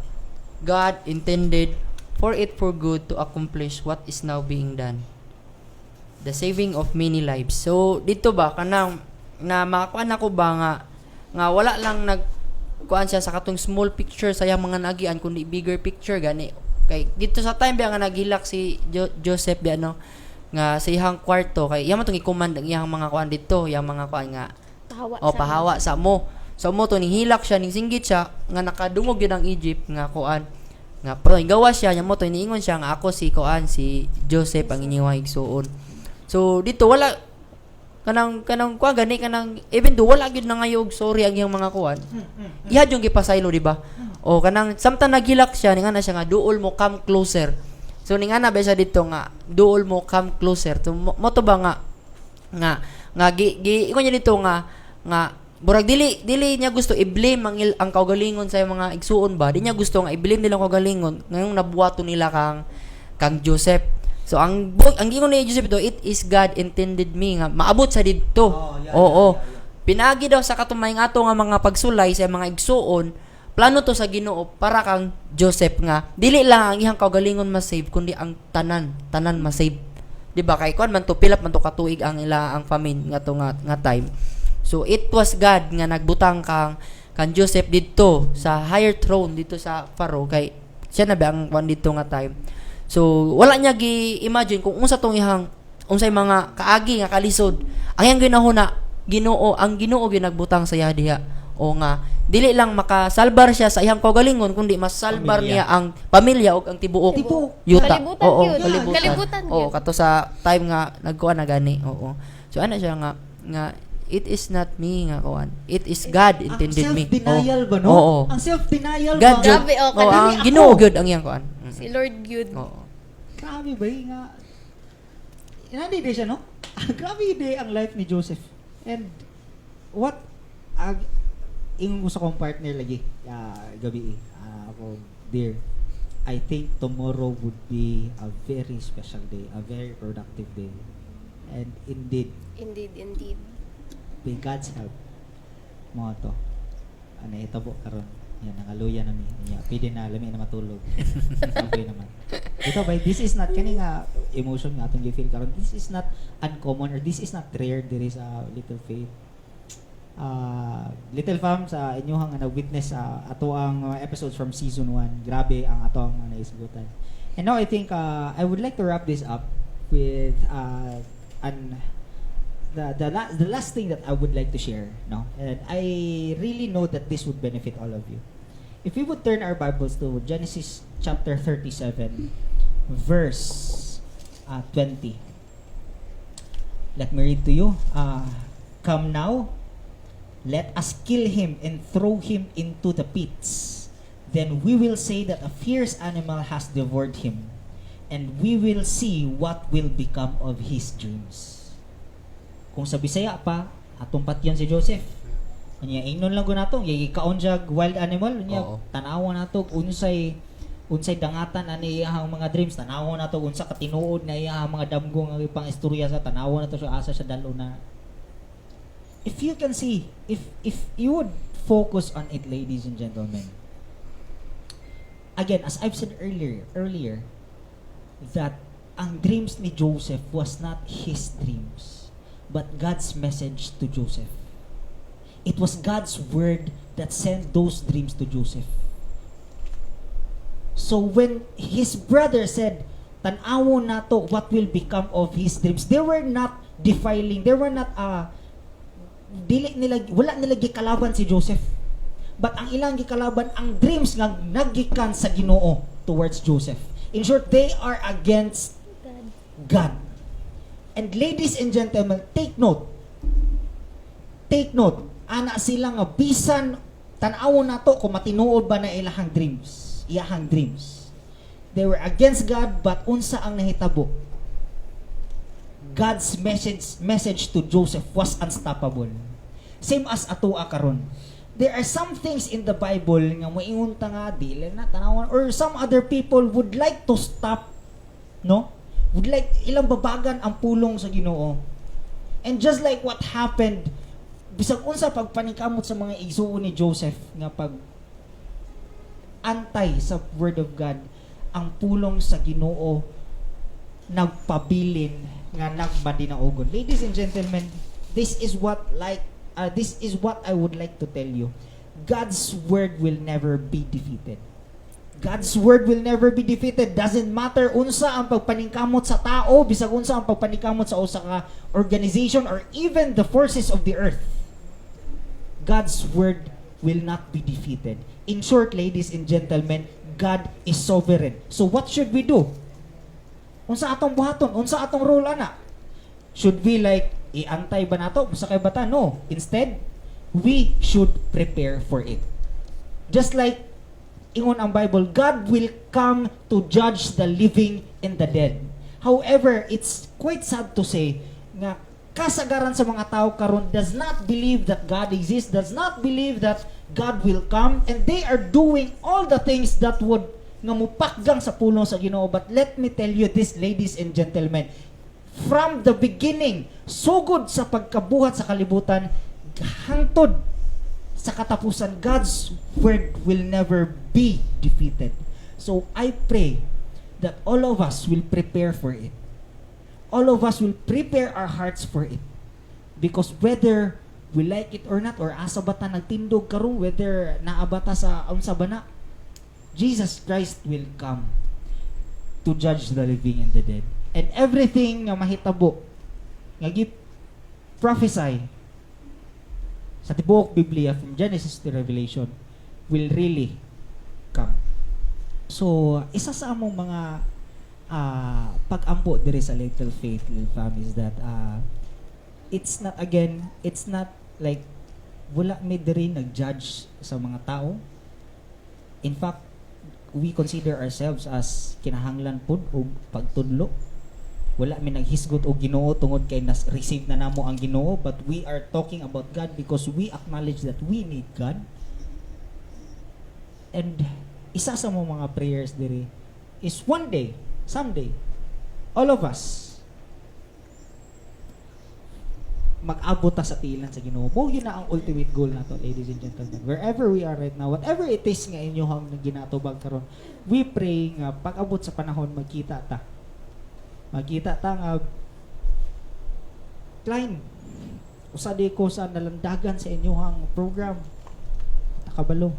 God intended for it for good to accomplish what is now being done, the saving of many lives.'" So, dito ba, kanang, na makakuan ako ba nga wala lang nag kuan siya sa katong small picture sa iyang mga nagian kundi bigger picture gani kay dito sa time ba nga naghilak si Joseph ba, no, nga sa iyang kwarto kay iya man tong i-command ang iyang mga kuan dito, iyang mga kuan nga Pahawa o sa pahawa sa mo. So mo to nihilak siya, ning singgit siya nga nakadungog yun ang Egypt nga kuan nga pero gawa siya nya mo to niingon siya nga ako si kuan, si Joseph, ang inyong igsuon. So dito wala kanang kuan gani, kanang even though wala gyud nangayog sorry ang iyang mga kuan. Iya yung gipasaylo, di ba? O kanang samtang naghilak siya ningan na siya nga duol mo, come closer. So ningan na ba siya dito nga duol mo, come closer. So mo to ba nga gi ingon niya dito nga murag dili niya gusto i-blame ang kaugalingon sa iyang mga igsuon ba. Di niya gusto nga i-blame nila ang kaugalingon ngayong nabuhaton nila kang Joseph. So ang gingon ni Joseph do, it is God intended me nga maabot sa didto. Oh, yeah, Oo. yeah. Pinagi daw sa katumay nga ato nga mga pagsulay sa mga igsuon, plano to sa Ginoo para kang Joseph nga dili lang ang iyang kaugalingon ma-save kundi ang tanan, tanan ma-save. Di ba kay kuan man to, pilap man to katuig ang ila ang famine nga to nga time. So it was God nga nagbutang kang Joseph didto sa higher throne dito sa Pharaoh kay siya na ba ang kuan didto nga time. So wala niya gi-imagine kung unsa tong ihang unsay mga kaagi nga kalisod. Ang iyang ginahuna, Ginoo, ang Ginoo ginagbutang sa iya diha. O nga dili lang makasalbar siya sa iyang kaugalingon kundi masalbar Pamilya. niya ang pamilya ug ang tibuok Tibuok. yuta. Kalibutan Oo, yun. kalibutan. Kalibutan Oo, yun. kato sa time nga nagkuan na gani. Oo. So ana siya nga it is not me nga kuan. It is God intended Ang me. self-denial Oo. ba, no? Oo. Ang self-denial God ba? jud. Grabe, oh, Oo, ang kadali Ginoo ako. gyud ang iyang kuan. Si Lord gyud. Oo. Grabe ba yun nga? Inani di siya, no? Grabe di ang life ni Joseph. And what ag ingon ko sa kong partner lagi gabi eh. Ako, "Dear, I think tomorrow would be a very special day, a very productive day." And indeed, Indeed, indeed. with God's help, mo to. Ano itabo karon. Yan nangaluya na mi. Nya, pwede na lami na matulog. Okay naman. Ito ba, this is not kani nga emotion nga atong gi-feel karon. This is not uncommon or this is not rare diri sa Little Faith. Little Fam, sa inyong nga nag-witness sa ato ang episodes from season 1. Grabe ang ato ang mga naisgutan. And now I think I would like to wrap this up with an the last thing that I would like to share, no? And I really know that this would benefit all of you. If we would turn our Bibles to Genesis chapter 37 verse 20. Let me read to you. "Come now, let us kill him and throw him into the pits. Then we will say that a fierce animal has devoured him, and we will see what will become of his dreams." Kung sa Bisaya pa, atong patyon si Joseph. Unya ingnon lang ko nato, gikaon siya wild animal, unya Oo. tan-awa nato unsay Unsay dangatan ani iyahang mga dreams, tanawon nato unsa ka tinuod na iyahang mga damgo nga ipang istorya sa, tanawon nato siya asa siya dalo na. If you can see, if you would focus on it, ladies and gentlemen, again, as I've said earlier, that ang dreams ni Joseph was not his dreams, but God's message to Joseph. It was God's word that sent those dreams to Joseph. So when his brother said, "Tan-awon nato what will become of his dreams," they were not defiling, they were not, dili nila, wala nila gikalaban si Joseph. But ang ilang gikalaban, ang dreams nga nagikan sa Ginoo towards Joseph. In short, they are against God. God. And ladies and gentlemen, take note. Take note. Ana sila nga bisan tan-awon nato kung matinuod ba na ilahang dreams, iyahang dreams. They were against God, but unsa ang nahitabo? God's message to Joseph was unstoppable. Same as atoa karon. There are some things in the Bible nga moingon ta nga dili na tanawan or some other people would like to stop, no? Would like ilang babagan ang pulong sa Ginoo. And just like what happened, bisag unsa pagpaningkamot sa mga igsuon ni Joseph nga pag antay sa word of God, ang pulong sa Ginoo nagpabilin nga nagmadinaugon. Ladies and gentlemen, this is what I would like to tell you. God's word will never be defeated. God's word will never be defeated. Doesn't matter unsa ang pagpaningkamot sa tao, bisag unsa ang pagpaningkamot sa usa ka organization or even the forces of the earth. God's word will not be defeated. In short, ladies and gentlemen, God is sovereign. So what should we do? Unsa atong buhaton? Unsa atong role ana? Should we like iantay ba nato? Musakay ba ta? No. Instead, we should prepare for it. Just like ingon ang Bible, God will come to judge the living and the dead. However, it's quite sad to say nga kasagaran sa mga tao karon does not believe that God exists, does not believe that God will come, and they are doing all the things that would nga mupakgang sa pulong sa Ginoo. But let me tell you this, ladies and gentlemen, from the beginning, sugod sa pagkabuhat sa kalibutan, hangtod sa katapusan, God's word will never be defeated. So I pray that all of us will prepare for it. All of us will prepare our hearts for it. Because whether we like it or not, or asa ba ta nagtindog karon, whether naa ba ta sa unsa ba na, Jesus Christ will come to judge the living and the dead. And everything nga mahitabo, nga gi prophesy sa tibuok Biblia from Genesis to Revelation will really come. So, isa sa among mga pag-ampo diri sa Little Faith, Little Fam, is that it's not, again, it's not like wala mi diri nag-judge sa mga tao. In fact, we consider ourselves as kinahanglan pud og pagtudlo. Wala mi naghisgot og Ginoo tungod kay nas receive na namo ang Ginoo, but we are talking about God because we acknowledge that we need God. And isa sa mga prayers diri is one day, someday, all of us mag-abot ta sa tilan sa Ginoo. Mao gyud na ang ultimate goal nato, ladies and gentlemen. Wherever we are right now, whatever it is nga inyohang ginatubag karon, we pray nga pag-abot sa panahon magkita ta. Magkita ta nga Klein, usa di ko sa nalandagan sa inyohang program. Nakabalo.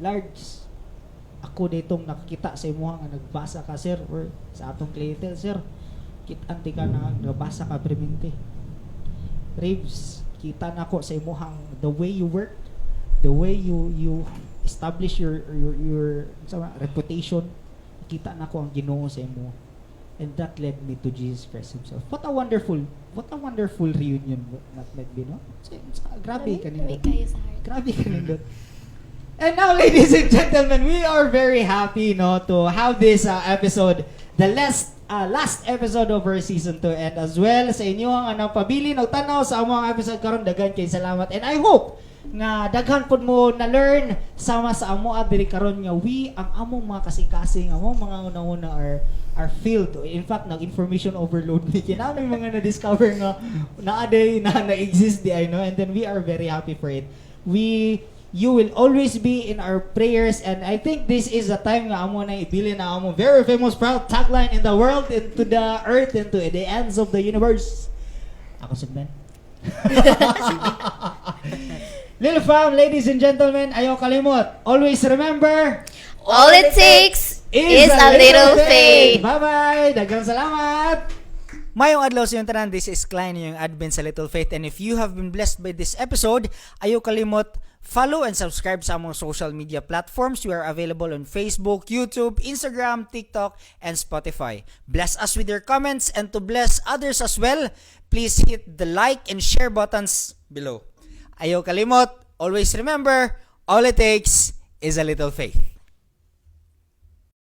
Large. Ako ditong nakakita sa imuha nga nagbasa ka, sir, or sa atong clientele, sir. Kitaan ti ka na nagbasa ka permente. Raves, kita nako sa imuhang the way you work, the way you establish your sa reputation, kita nako ang Ginoo sa imo. And that led me to Jesus Christ himself. What a wonderful reunion that might be, no? Grabe Lami- kanindot. lami kayo sa heart. Grabe kanindot. And now, ladies and gentlemen, we are very happy, no, to have this episode, the last episode of our season 2, and as well sa inyo ang anang pabilin og tanaw sa among episode karon, daghan kay salamat. And I hope nga daghan pod mo na learn sama sa amo diri karon nga we ang among mga kasing-kasing, among mga una-una are filled. In fact, nag information overload ni kinami mga na-discover nga naa day na na-exist di ay, no? And then we are very happy for it. We You will always be in our prayers, and I think this is the time nga amo na ibilin na amo very famous proud tagline in the world, into the earth, into the ends of the universe. Ako sugdan. Lil Fam, ladies and gentlemen, ayaw kalimot. Always remember, all it takes is a little faith. Bye-bye! Daghang salamat! Mayong adlaw sa inyong tanan, this is Klein, yung admin sa Little Faith. And if you have been blessed by this episode, ayaw kalimot, follow and subscribe sa among social media platforms. We are available on Facebook, YouTube, Instagram, TikTok, and Spotify. Bless us with your comments, and to bless others as well, please hit the like and share buttons below. Ayaw kalimot, always remember, all it takes is a little faith.